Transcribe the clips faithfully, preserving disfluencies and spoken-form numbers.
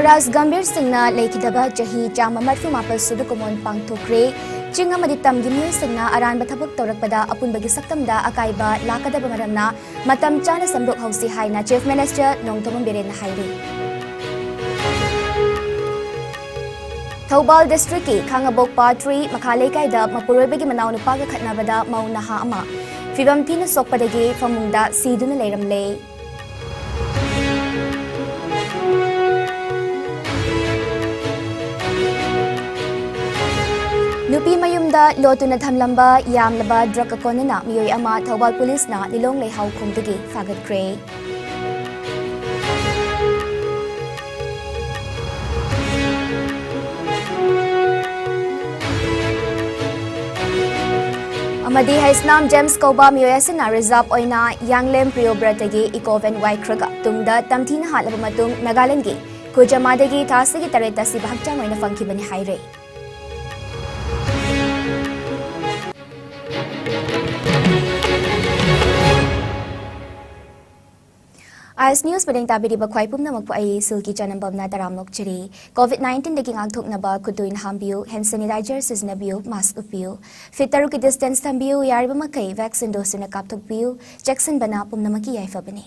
ꯔꯥꯖ ꯒꯝꯚꯤꯔ ꯁꯤꯡꯅ ꯂꯩꯈꯤꯗꯕ ꯆꯍꯤ ꯆꯥꯝꯃ ꯃꯔꯤꯐꯨ ꯃꯥꯄꯜ ꯁꯨꯕ ꯀꯨꯝꯑꯣꯟ ꯄꯥꯡꯊꯣꯛꯈ꯭ꯔꯦ꯫ ꯆꯤꯡ ꯑꯃꯗꯤ ꯇꯝꯒꯤ ꯃꯤꯑꯣꯏꯁꯤꯡꯅ ꯑꯔꯥꯟꯕ ꯊꯕꯛ ꯇꯧꯔꯛꯄꯗ ꯑꯄꯨꯟꯕꯒꯤ ꯁꯛꯇꯝꯗ ꯑꯀꯥꯏꯕ ꯂꯥꯛꯀꯗꯕ ꯃꯔꯝꯅ ꯃꯇꯝ ꯆꯥꯅ ꯁꯦꯝꯗꯣꯛꯍꯧꯁꯤ ꯍꯥꯏꯅ Chief Minister ꯅꯣꯡꯊꯣꯝꯕꯝ ꯕꯤꯔꯦꯟꯅ ꯍꯥꯏꯔꯤ꯫ ꯊꯧꯕꯥꯜ districtꯀꯤ ꯈꯥꯉꯕꯣꯛ ꯄꯥꯠ ꯊ꯭ꯔꯤ ꯃꯈꯥ ꯂꯩꯀꯥꯏꯗ ꯃꯄꯨꯔꯣꯏꯕꯒꯤ ꯃꯅꯥꯎꯅꯨꯄꯥꯒ ꯈꯠꯅꯕꯗ ꯃꯧ ꯅꯍꯥ ꯑꯃ ꯐꯤꯕꯝ ꯊꯤꯅ ꯁꯣꯛꯄꯗꯒꯤ ꯐꯃꯨꯡꯗ ꯁꯤꯗꯨꯅ ꯂꯩꯔꯝꯂꯦ꯫ ꯅꯨꯄꯤ ꯃꯌꯨꯝꯗ ꯂꯣꯠꯇꯨꯅ ꯊꯝꯂꯝꯕ ꯌꯥꯝꯂꯕ drug ꯀꯣꯟꯅꯅ ꯃꯤꯑꯣꯏ ꯑꯃ ꯊꯧꯕꯥꯜ ꯄꯨꯂꯤꯁꯅ ꯂꯤꯂꯣꯡ ꯂꯩꯍꯥꯎꯈꯣꯡꯗꯒꯤ ꯐꯥꯒꯠꯈ꯭ꯔꯦ꯫ ꯑꯃꯗꯤ ꯍꯩꯁꯅꯥꯝ ꯖꯦꯝꯁ ꯀꯧꯕ ꯃꯤꯑꯣꯏ ꯑꯁꯤꯅ reserve ꯑꯣꯏꯅ ꯌꯥꯡꯂꯦꯝ ꯄ꯭ꯔꯤꯌꯣꯕ꯭ꯔꯇꯒꯤ eco van ꯋꯥꯏꯈ꯭ꯔꯒ ꯇꯨꯡꯗ ꯇꯝꯊꯤꯅ ꯍꯥꯠꯂꯕ ꯃꯇꯨꯡ ꯅꯥꯒꯥꯂꯦꯟꯗꯒꯤ ꯀꯨꯖꯃꯥꯗꯒꯤ ꯊꯥ ꯑꯁꯤꯒꯤ ꯇꯔꯦꯠꯇ ꯁꯤꯕ ꯍꯛꯆꯥꯡ ꯑꯣꯏꯅ ꯐꯪꯈꯤꯕꯅꯤ ꯍꯥꯏꯔꯦ꯫ ꯑꯥꯏ ꯑꯦꯁ ꯅ꯭ꯌꯨꯁ ꯄꯔꯦꯡ ꯇꯥꯕꯤꯔꯤꯕ ꯈ꯭ꯋꯥꯏ ꯄꯨꯝꯅꯃꯛꯄꯨ ꯑꯩ ꯁꯤꯜꯀꯤ ꯆꯅꯝꯕꯝꯅ ꯇꯔꯥꯝꯅ ꯑꯣꯛꯆꯔꯤ꯫ COVID nineteenꯗꯒꯤ ꯉꯥꯛꯊꯣꯛꯅꯕ ꯈꯨꯠꯇꯨ ꯍꯥꯝꯕꯤꯌꯨ, hand sanitizer ꯁꯤꯖꯤꯟꯅꯕꯤꯌꯨ, mask ꯎꯞꯄꯤꯌꯨ꯫ Feet ꯇꯔꯨꯛꯀꯤ distance ꯊꯝꯕꯤꯌꯨ, ꯌꯥꯔꯤꯕ ꯃꯈꯩ vaccine dose ꯑꯣꯏꯅ ꯀꯥꯞꯊꯣꯛꯄꯤꯌꯨ꯫ ꯆꯦꯛꯁꯤꯟꯕꯅ ꯄꯨꯝꯅꯃꯛꯀꯤ ꯌꯥꯏꯐꯕꯅꯤ꯫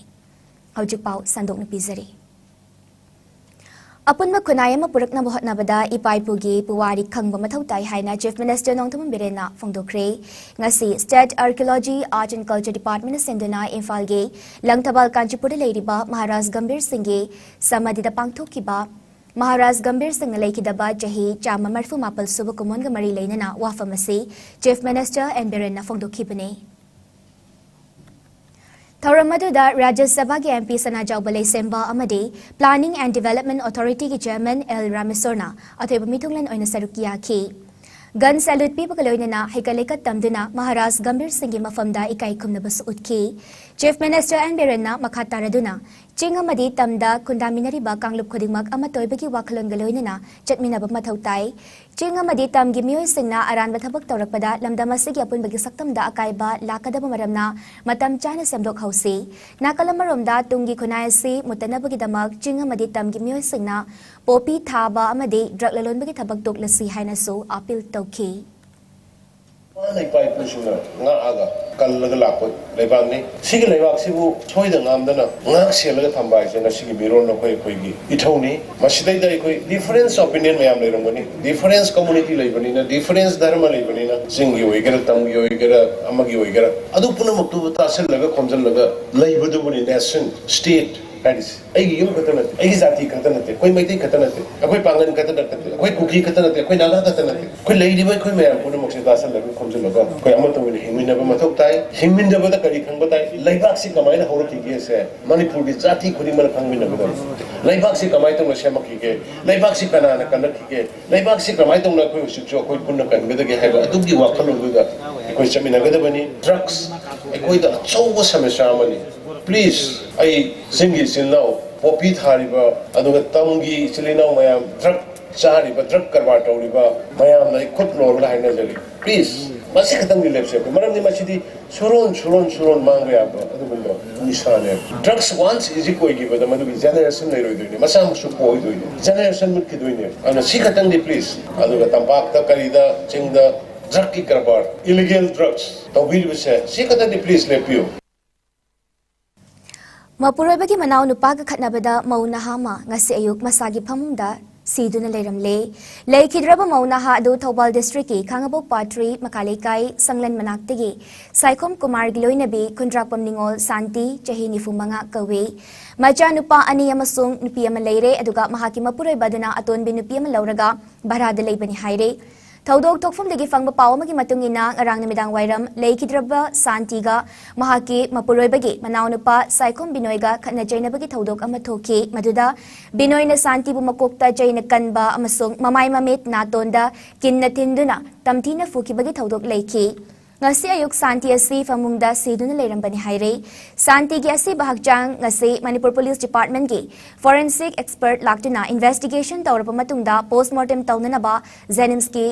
ꯍꯧꯖꯤꯛ ꯄꯥꯎ ꯁꯟꯗꯣꯛꯅ ꯄꯤꯖꯔꯤ꯫ ꯑꯄꯨꯟꯕ ꯈꯨꯟꯅꯥꯏ ꯑꯃ ꯄꯨꯔꯛꯅꯕ ꯍꯣꯠꯅꯕꯗ ꯏꯄꯥ ꯏꯄꯨꯒꯤ ꯄꯨꯋꯥꯔꯤ ꯈꯪꯕ ꯃꯊꯧ ꯇꯥꯏ ꯍꯥꯏꯅ Chief Minister ꯅꯣꯡꯊꯣꯝꯕꯝ ꯕꯤꯔꯦꯟꯅ ꯐꯣꯡꯗꯣꯛꯈ꯭ꯔꯦ꯫ ꯉꯁꯤ State Archaeology, Art and Culture Departmentꯅ ꯁꯤꯟꯗꯨꯅ ꯏꯝꯐꯥꯜꯒꯤ ꯂꯪꯊꯕꯥꯜ ꯀꯥꯟꯆꯤꯄꯨꯔꯗ ꯂꯩꯔꯤꯕ ꯃꯍꯥꯔꯥꯖ ꯒꯝꯚꯤꯔ ꯁꯤꯡꯒꯤ ꯁꯃꯥꯙꯤꯗ ꯄꯥꯡꯊꯣꯛꯈꯤꯕ ꯃꯍꯥꯔꯥꯖ ꯒꯝꯚꯤꯔ ꯁꯤꯡꯅ ꯂꯩꯈꯤꯗꯕ ꯆꯍꯤ ꯆꯥꯝꯃ ꯃꯔꯤꯐꯨ ꯃꯥꯄꯜ ꯁꯨꯕ ꯀꯨꯝꯑꯣꯟꯒ ꯃꯔꯤ ꯂꯩꯅꯅ ꯋꯥꯐꯝ ꯑꯁꯤ Chief Minister ꯑꯦꯟ ꯕꯤꯔꯦꯟꯅ ꯐꯣꯡꯗꯣꯛꯈꯤꯕꯅꯤ꯫ ꯊꯧꯔꯝ ꯑꯗꯨꯗ ꯔꯥꯖ꯭ꯌ ꯁꯚꯥꯒꯤ MP ꯁꯅꯥꯖꯥꯎꯕ ꯂꯩꯁꯦꯝꯕ ꯑꯃꯗꯤ Planning and Development Authorityꯒꯤ Chairman ꯑꯦꯜ ꯔꯥꯃꯦꯁꯣꯔꯅ ꯑꯊꯣꯏꯕ ꯃꯤꯊꯨꯡꯂꯦꯟ ꯑꯣꯏꯅ ꯁꯔꯨꯛ ꯌꯥꯈꯤ꯫ Gun salute ꯄꯤꯕꯒ ꯂꯣꯏꯅꯅ ꯍꯩꯀꯠ ꯂꯩꯀꯠ ꯇꯝꯗꯨꯅ ꯃꯍꯥꯔꯥꯖ ꯒꯝꯚꯤꯔ ꯁꯤꯡꯒꯤ ꯃꯐꯝꯗ ꯏꯀꯥꯏ ꯈꯨꯝꯅꯕꯁꯨ ꯎꯠꯈꯤ꯫ Chief Minister ꯑꯦꯟ ꯕꯤꯔꯦꯟꯅ ꯃꯈꯥ ꯇꯥꯔꯗꯨꯅ ꯆꯤꯡ ꯑꯃꯗꯤ ꯇꯝꯗ ꯈꯨꯟꯗꯥꯃꯤꯟꯅꯔꯤꯕ ꯀꯥꯡꯂꯨꯞ ꯈꯨꯗꯤꯡꯃꯛ ꯑꯃꯠꯇ ꯑꯣꯏꯕꯒꯤ ꯋꯥꯈꯜꯂꯣꯟꯒ ꯂꯣꯏꯅꯅ ꯆꯠꯃꯤꯟꯅꯕ ꯃꯊꯧ ꯇꯥꯏ꯫ ꯆꯤꯡ ꯑꯃꯗꯤ ꯇꯝꯒꯤ ꯃꯤꯑꯣꯏꯁꯤꯡꯅ ꯑꯔꯥꯟꯕ ꯊꯕꯛ ꯇꯧꯔꯛꯄꯗ ꯂꯝꯗꯝ ꯑꯁꯤꯒꯤ ꯑꯄꯨꯟꯕꯒꯤ ꯁꯛꯇꯝꯗ ꯑꯀꯥꯏꯕ ꯂꯥꯛꯀꯗꯕ ꯃꯔꯝꯅ ꯃꯇꯝ ꯆꯥꯅ ꯁꯦꯝꯗꯣꯛꯍꯧꯁꯤ꯫ ꯅꯥꯀꯜ ꯑꯃꯔꯣꯝꯗ ꯇꯨꯡꯒꯤ ꯈꯨꯟꯅꯥꯏ ꯑꯁꯤ ꯃꯨꯠꯇꯅꯕꯒꯤꯗꯃꯛ ꯆꯤꯡ ꯑꯃꯗꯤ ꯇꯝꯒꯤ ꯃꯤꯑꯣꯏꯁꯤꯡꯅ ꯄꯣꯄꯤ ꯊꯥꯕ ꯑꯃꯗꯤ ꯗ꯭ꯔꯒ ꯂꯂꯣꯟꯕꯒꯤ ꯊꯕꯛ ꯇꯣꯛꯂꯁꯤ ꯍꯥꯏꯅꯁꯨ ꯑꯄꯤꯜ ꯇꯧꯈꯤ꯫ ꯃꯥꯅ ꯏꯄꯥ ꯏꯄꯨꯁꯤꯡꯅ ꯉꯥꯛꯑꯒ ꯀꯜꯂꯒ ꯂꯥꯛꯄ ꯂꯩꯕꯥꯛꯅꯤ꯫ ꯁꯤꯒꯤ ꯂꯩꯕꯥꯛꯁꯤꯕꯨ ꯁꯣꯏꯗ ꯉꯥꯝꯗꯅ ꯉꯥꯛ ꯁꯦꯜꯂꯒ ꯊꯝꯕ ꯍꯥꯏꯁꯦ ꯉꯁꯤꯒꯤ ꯃꯤꯔꯣꯜ ꯑꯩꯈꯣꯏ ꯑꯩꯈꯣꯏꯒꯤ ꯏꯊꯧꯅꯤ꯫ ꯃꯁꯤꯗꯩꯗ ꯑꯩꯈꯣꯏ difference of opinion ꯃꯌꯥꯝ ꯂꯩꯔꯝꯒꯅꯤ, difference community ꯂꯩꯕꯅꯤꯅ, difference ꯙꯔꯃ ꯂꯩꯕꯅꯤꯅ, ꯆꯤꯡꯒꯤ ꯑꯣꯏꯒꯦꯔꯥ, ꯇꯝꯒꯤ ꯑꯣꯏꯒꯦꯔꯥ, ꯑꯃꯒꯤ ꯑꯣꯏꯒꯦꯔꯥ, ꯑꯗꯨ ꯄꯨꯝꯅꯃꯛꯇꯨꯕꯨ ꯇꯥꯁꯤꯜꯂꯒ ꯈꯣꯝꯖꯤꯜꯂꯒ ꯂꯩꯕꯗꯨꯕꯨꯅꯤ nation, state ꯍꯥꯏꯔꯤꯁꯦ꯫ ꯑꯩꯒꯤ ꯌꯨꯝ ꯈꯛꯇ ꯅꯠꯇꯦ, ꯑꯩꯒꯤ ꯖꯥꯇꯤ ꯈꯛꯇ ꯅꯠꯇꯦ, ꯑꯩꯈꯣꯏ ꯃꯩꯇꯩ ꯈꯛꯇ ꯅꯠꯇꯦ, ꯑꯩꯈꯣꯏ ꯄꯥꯡꯒꯜ ꯈꯛꯇ ꯅꯠꯇꯦ, ꯑꯩꯈꯣꯏ ꯀꯨꯀꯤ ꯈꯛꯇ ꯅꯠꯇꯦ, ꯑꯩꯈꯣꯏ ꯅꯥꯒꯥ ꯈꯛꯇ ꯅꯠꯇꯦ, ꯑꯩꯈꯣꯏ ꯂꯩꯔꯤꯕ ꯑꯩꯈꯣꯏ ꯃꯌꯥꯝ ꯄꯨꯝꯅꯃꯛꯁꯦ ꯇꯥꯁꯤꯜꯂꯒ ꯈꯣꯝꯖꯤꯜꯂꯒ ꯑꯩꯈꯣꯏ ꯑꯃꯠꯇ ꯑꯣꯏꯅ ꯍꯤꯡꯃꯤꯟꯅꯕ ꯃꯊꯧ ꯇꯥꯏ꯫ ꯍꯤꯡꯃꯤꯟꯅꯕꯗ ꯀꯔꯤ ꯈꯪꯕ ꯇꯥꯏ? ꯂꯩꯕꯥꯛꯁꯤ ꯀꯃꯥꯏꯅ ꯍꯧꯔꯛꯈꯤꯒꯦꯁꯦ ꯃꯅꯤꯄꯨꯔꯒꯤ ꯖꯥꯇꯤ ꯈꯨꯗꯤꯡꯃꯛꯅ ꯈꯪꯃꯤꯟꯅꯒꯗꯕꯅꯤ꯫ ꯂꯩꯕꯥꯛꯁꯤ ꯀꯃꯥꯏꯅ ꯇꯧꯅ ꯁꯦꯝꯃꯛꯈꯤꯒꯦ? ꯂꯩꯕꯥꯛꯁꯤ ꯀꯅꯥꯅ ꯀꯜꯂꯛꯈꯤꯒꯦ? ꯂꯩꯕꯥꯛꯁꯤ ꯀꯃꯥꯏꯅ ꯇꯧꯅ ꯑꯩꯈꯣꯏ ꯍꯧꯖꯤꯛꯁꯨ ꯑꯩꯈꯣꯏ ꯄꯨꯟꯅ ꯀꯟꯒꯗꯒꯦ ꯍꯥꯏꯕ ꯑꯗꯨꯒꯤ ꯋꯥꯈꯜꯂꯣꯟꯗꯨꯗ ꯑꯩꯈꯣꯏ ꯆꯠꯃꯤꯟꯅꯒꯗꯕꯅꯤ꯫ Drugs ꯑꯩꯈꯣꯏꯗ ꯑꯆꯧꯕ ꯁꯃꯁ꯭ꯌꯥ ꯑꯃꯅꯤ꯫ Please, ꯑꯩ ꯆꯤꯡꯒꯤ ꯏꯆꯤꯜ ꯏꯅꯥꯎ, ꯄꯣꯄꯤ ꯊꯥꯔꯤꯕ, ꯑꯗꯨꯒ ꯇꯝꯒꯤ ꯏꯆꯤꯜ ꯏꯅꯥꯎ ꯃꯌꯥꯝ, drug ꯆꯥꯔꯤꯕ, drug ꯀꯔꯕꯥꯔ ꯇꯧꯔꯤꯕ ꯃꯌꯥꯝꯅ ꯑꯩ ꯈꯨꯠ ꯂꯣꯜꯂꯒ ꯍꯥꯏꯅꯖꯔꯤ꯫ Please, ꯃꯁꯤ ꯈꯛꯇꯪꯗꯤ ꯂꯦꯞꯁꯦ ꯑꯩꯈꯣꯏ꯫ ꯃꯔꯝꯗꯤ ꯃꯁꯤꯗꯤ ꯁꯨꯔꯣꯟ, ꯁꯨꯔꯣꯟ, ꯁꯨꯔꯣꯟ ꯃꯥꯡꯕ ꯌꯥꯕ ꯑꯗꯨꯒꯨꯝꯕ ꯅꯤꯁꯥꯅꯦ꯫ Drugs once addict ꯑꯣꯏꯈꯤꯕꯗ ꯃꯗꯨꯒꯤ generation ꯂꯩꯔꯣꯏꯗꯣꯏꯅꯦ, ꯃꯆꯥ ꯃꯁꯨ ꯄꯣꯛꯑꯣꯏꯗꯣꯏꯅꯦ, generation ꯃꯨꯠꯈꯤꯗꯣꯏꯅꯦ꯫ ꯑꯗꯨꯅ ꯁꯤ ꯈꯛꯇꯪꯗꯤ please, ꯑꯗꯨꯒ ꯇꯝꯄꯥꯛꯇ ꯀꯔꯤꯗ ꯆꯤꯡꯗ drugꯀꯤ ꯀꯔꯕꯥꯔ, illegal drugs ꯇꯧꯕꯤꯔꯤꯕꯁꯦ ꯁꯤ ꯈꯛꯇꯪꯗꯤ please ꯂꯦꯞꯄꯤꯌꯨ꯫ ꯃꯄꯨꯔꯣꯏꯕꯒꯤ ꯃꯅꯥꯎ ꯅꯨꯄꯥꯒ ꯈꯠꯅꯕꯗ ꯃꯧ ꯅꯍꯥ ꯑꯃ ꯉꯁꯤ ꯑꯌꯨꯛ ꯃꯁꯥꯒꯤ ꯐꯃꯨꯡꯗ ꯁꯤꯗꯨꯅ ꯂꯩꯔꯝꯂꯦ꯫ ꯂꯩꯈꯤꯗ꯭ꯔꯕ ꯃꯧ ꯅꯍꯥ ꯑꯗꯨ ꯊꯧꯕꯥꯜ districtꯀꯤ ꯈꯥꯉꯕꯣꯛ ꯄꯥꯠ three ꯃꯀꯥ ꯂꯩꯀꯥꯏ ꯁꯪꯂꯦꯟ ꯃꯅꯥꯛꯇꯒꯤ ꯁꯥꯏꯈꯣꯝ ꯀꯨꯃꯥꯔꯒꯤ ꯂꯣꯏꯅꯕꯤ ꯈꯨꯟꯗ꯭ꯔꯥꯛꯄꯝ ꯅꯤꯉꯣꯜ ꯁꯥꯟꯇꯤ, ꯆꯍꯤ ꯅꯤꯐꯨ ꯃꯉꯥ ꯀꯧꯏ꯫ ꯃꯆꯥꯅꯨꯄꯥ ꯑꯅꯤ ꯑꯃꯁꯨꯡ ꯅꯨꯄꯤ ꯑꯃ ꯂꯩꯔꯦ, ꯑꯗꯨꯒ ꯃꯍꯥꯛꯀꯤ ꯃꯄꯨꯔꯣꯏꯕ ꯑꯗꯨꯅ ꯑꯇꯣꯟꯕꯤ ꯅꯨꯄꯤ ꯑꯃ ꯂꯧꯔꯒ ꯚꯔꯥꯗ ꯂꯩꯕꯅꯤ ꯍꯥꯏꯔꯦ꯫ ꯊꯧꯗꯣꯛ ꯊꯣꯛꯐꯝꯗꯒꯤ ꯐꯪꯕ ꯄꯥꯎ ꯑꯃꯒꯤ ꯃꯇꯨꯡ ꯏꯟꯅ, ꯉꯔꯥꯡ ꯅꯨꯃꯤꯗꯥꯡ ꯋꯥꯏꯔꯝ ꯂꯩꯈꯤꯗ꯭ꯔꯕ ꯁꯥꯟꯇꯤꯒ ꯃꯍꯥꯛꯀꯤ ꯃꯄꯨꯔꯣꯏꯕꯒꯤ ꯃꯅꯥꯎꯅꯨꯄꯥ ꯁꯥꯏꯈꯣꯝ ꯕꯤꯅꯣꯏꯒ ꯈꯠꯅ ꯆꯩꯅꯕꯒꯤ ꯊꯧꯗꯣꯛ ꯑꯃ ꯊꯣꯛꯈꯤ꯫ ꯃꯗꯨꯗ ꯕꯤꯅꯣꯏꯅ ꯁꯥꯟꯇꯤꯕꯨ ꯃꯀꯣꯛꯇ ꯆꯩꯅ ꯀꯟꯕ ꯑꯃꯁꯨꯡ ꯃꯃꯥꯏ ꯃꯃꯤꯠ ꯅꯥꯇꯣꯟꯗ ꯀꯤꯟꯅ ꯊꯤꯟꯗꯨꯅ ꯇꯝꯊꯤꯅ ꯐꯨꯈꯤꯕꯒꯤ ꯊꯧꯗꯣꯛ ꯂꯩꯈꯤ꯫ ꯉꯁꯤ ꯑꯌꯨꯛ ꯁꯥꯟꯇꯤ ꯑꯁꯤ ꯐꯃꯨꯡꯗ ꯁꯤꯗꯨꯅ ꯂꯩꯔꯝꯕꯅꯤ ꯍꯥꯏꯔꯦ꯫ ꯁꯥꯟꯇꯤꯒꯤ ꯑꯁꯤꯕ ꯍꯛꯆꯥꯡ ꯉꯁꯤ ꯃꯅꯤꯄꯨꯔ ꯄꯨꯂꯤꯁ ꯗꯤꯄꯥꯔꯠꯃꯦꯟꯒꯤ ꯐꯣꯔꯦꯟꯁꯤꯛ ꯑꯦꯛꯁꯄꯔꯠ ꯂꯥꯛꯇꯨꯅ ꯏꯟꯚꯦꯁꯇꯤꯒꯦꯁꯟ ꯇꯧꯔꯕ ꯃꯇꯨꯡꯗ ꯄꯣꯁꯃꯣꯔꯇꯦꯝ ꯇꯧꯅꯅꯕ ꯖꯦꯅꯤꯝꯁꯀꯤ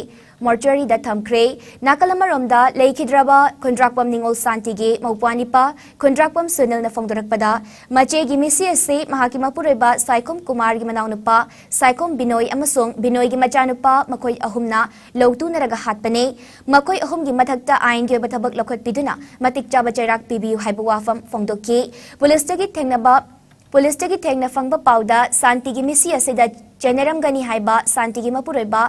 ꯃꯣꯔꯆꯨꯔꯤꯗ ꯊꯝꯈ꯭ꯔꯦ꯫ ꯅꯥꯀꯜ ꯑꯃꯔꯣꯝꯗ ꯂꯩꯈꯤꯗ꯭ꯔꯕ ꯈꯨꯟꯗ꯭ꯔꯥꯛꯄꯝ ꯅꯤꯉꯣꯜ ꯁꯥꯟꯇꯤꯒꯤ ꯃꯧꯄ꯭ꯋꯥ ꯅꯤꯄꯥ ꯈꯨꯟꯗ꯭ꯔꯥꯛꯄꯝ ꯁꯨꯅꯤꯜꯅ ꯐꯣꯡꯗꯣꯔꯛꯄꯗ, ꯃꯆꯦꯒꯤ ꯃꯤꯁꯤ ꯑꯁꯤ ꯃꯍꯥꯛꯀꯤ ꯃꯄꯨꯔꯣꯏꯕ ꯁꯥꯏꯈꯣꯝ ꯀꯨꯃꯥꯔꯒꯤ ꯃꯅꯥꯎꯅꯨꯄꯥ ꯁꯥꯏꯈꯣꯝ ꯕꯤꯅꯣꯏ ꯑꯃꯁꯨꯡ ꯕꯤꯅꯣꯏꯒꯤ ꯃꯆꯥꯅꯨꯄꯥ ꯃꯈꯣꯏ ꯑꯍꯨꯝꯅ ꯂꯧꯇꯨꯅꯔꯒ ꯍꯥꯠꯄꯅꯤ꯫ ꯃꯈꯣꯏ ꯑꯍꯨꯝꯒꯤ ꯃꯊꯛꯇ ꯑꯥꯏꯟꯒꯤ ꯑꯣꯏꯕ ꯊꯕꯛ ꯂꯧꯈꯠꯄꯤꯗꯨꯅ ꯃꯇꯤꯛ ꯆꯥꯕ ꯆꯩꯔꯥꯛ ꯄꯤꯕꯤꯌꯨ ꯍꯥꯏꯕ ꯋꯥꯐꯝ ꯐꯣꯡꯗꯣꯛꯈꯤ꯫ ꯄꯨꯂꯤꯁꯇꯒꯤ ꯊꯦꯡꯅꯕ, ꯄꯨꯂꯤꯁꯇꯒꯤ ꯊꯦꯡꯅ ꯐꯪꯕ ꯄꯥꯎꯗ ꯁꯥꯟꯇꯤꯒꯤ ꯃꯤꯁꯤ ꯑꯁꯤꯗ ꯆꯦꯟꯅꯔꯝꯒꯅꯤ ꯍꯥꯏꯕ ꯁꯥꯟꯇꯤꯒꯤ ꯃꯄꯨꯔꯣꯏꯕ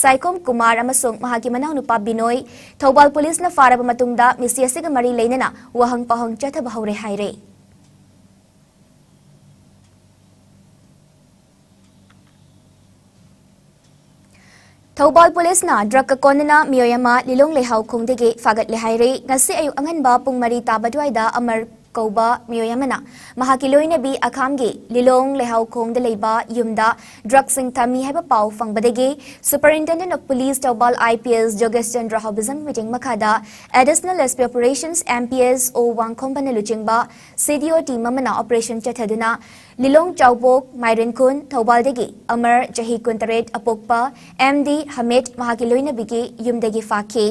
ꯁꯥꯏꯈꯣꯝ ꯀꯨꯃꯥꯔ ꯑꯃꯁꯨꯡ ꯃꯍꯥꯛꯀꯤ ꯃꯅꯥꯎꯅꯨꯄꯥ ꯕꯤꯅꯣꯏ ꯊꯧꯕꯥꯜ ꯄꯨꯂꯤꯁꯅ ꯐꯥꯔꯕ ꯃꯇꯨꯡꯗ ꯃꯤꯁꯤ ꯑꯁꯤꯒ ꯃꯔꯤ ꯂꯩꯅꯅ ꯋꯥꯍꯪ ꯄꯥꯎꯍꯪ ꯆꯠꯊꯕ ꯍꯧꯔꯦ ꯍꯥꯏꯔꯦ꯫ ꯊꯧꯕꯥꯜ ꯄꯨꯂꯤꯁꯅ ꯗ꯭ꯔꯒꯀ ꯀꯣꯟꯅꯅ ꯃꯤꯑꯣꯏ ꯑꯃ ꯂꯤꯂꯣꯡ ꯂꯩꯍꯥꯎꯈꯣꯡꯗꯒꯤ ꯐꯥꯒꯠꯂꯦ ꯍꯥꯏꯔꯦ꯫ ꯉꯁꯤ ꯑꯌꯨꯛ ꯑꯉꯟꯕ ꯄꯨꯡ ꯃꯔꯤ ꯇꯥꯕ ꯑꯗꯨꯋꯥꯏꯗ ꯑꯃꯔ ꯀꯧꯕ ꯃꯤꯑꯣꯏ ꯑꯃꯅ ꯃꯍꯥꯛꯀꯤ ꯂꯣꯏꯅꯕꯤ ꯑꯈꯥꯝꯒꯤ ꯂꯤꯂꯣꯡ ꯂꯩꯍꯥꯎꯈꯣꯡꯗ ꯂꯩꯕ ꯌꯨꯝꯗ ꯗ꯭ꯔꯒꯁꯤꯡ ꯊꯝꯃꯤ ꯍꯥꯏꯕ ꯄꯥꯎ ꯐꯪꯕꯗꯒꯤ Superintendent of Police Thoubal I P S ꯖꯣꯒꯦꯁ Chandra ꯍꯥꯎꯕꯤꯖꯝ ꯃꯤꯠꯌꯦꯡ ꯃꯈꯥꯗ Additional S P Operations M P S O ꯋꯥꯡꯈꯣꯝꯕꯅ ꯂꯨꯆꯤꯡꯕ C D O team ꯑꯃꯅ operation ꯆꯠꯊꯗꯨꯅ ꯂꯤꯂꯣꯡ ꯆꯥꯎꯕꯣꯛ ꯃꯥꯏꯔꯦꯟꯈꯨꯟ ꯊꯧꯕꯥꯜꯗꯒꯤ ꯑꯃꯔ ꯆꯍꯤ ꯀꯨꯟꯇꯔꯦꯠ ꯑꯄꯣꯛꯄ M D ꯍꯃꯤꯗ ꯃꯍꯥꯛꯀꯤ ꯂꯣꯏꯅꯕꯤꯒꯤ ꯌꯨꯝꯗꯒꯤ ꯐꯥꯈꯤ꯫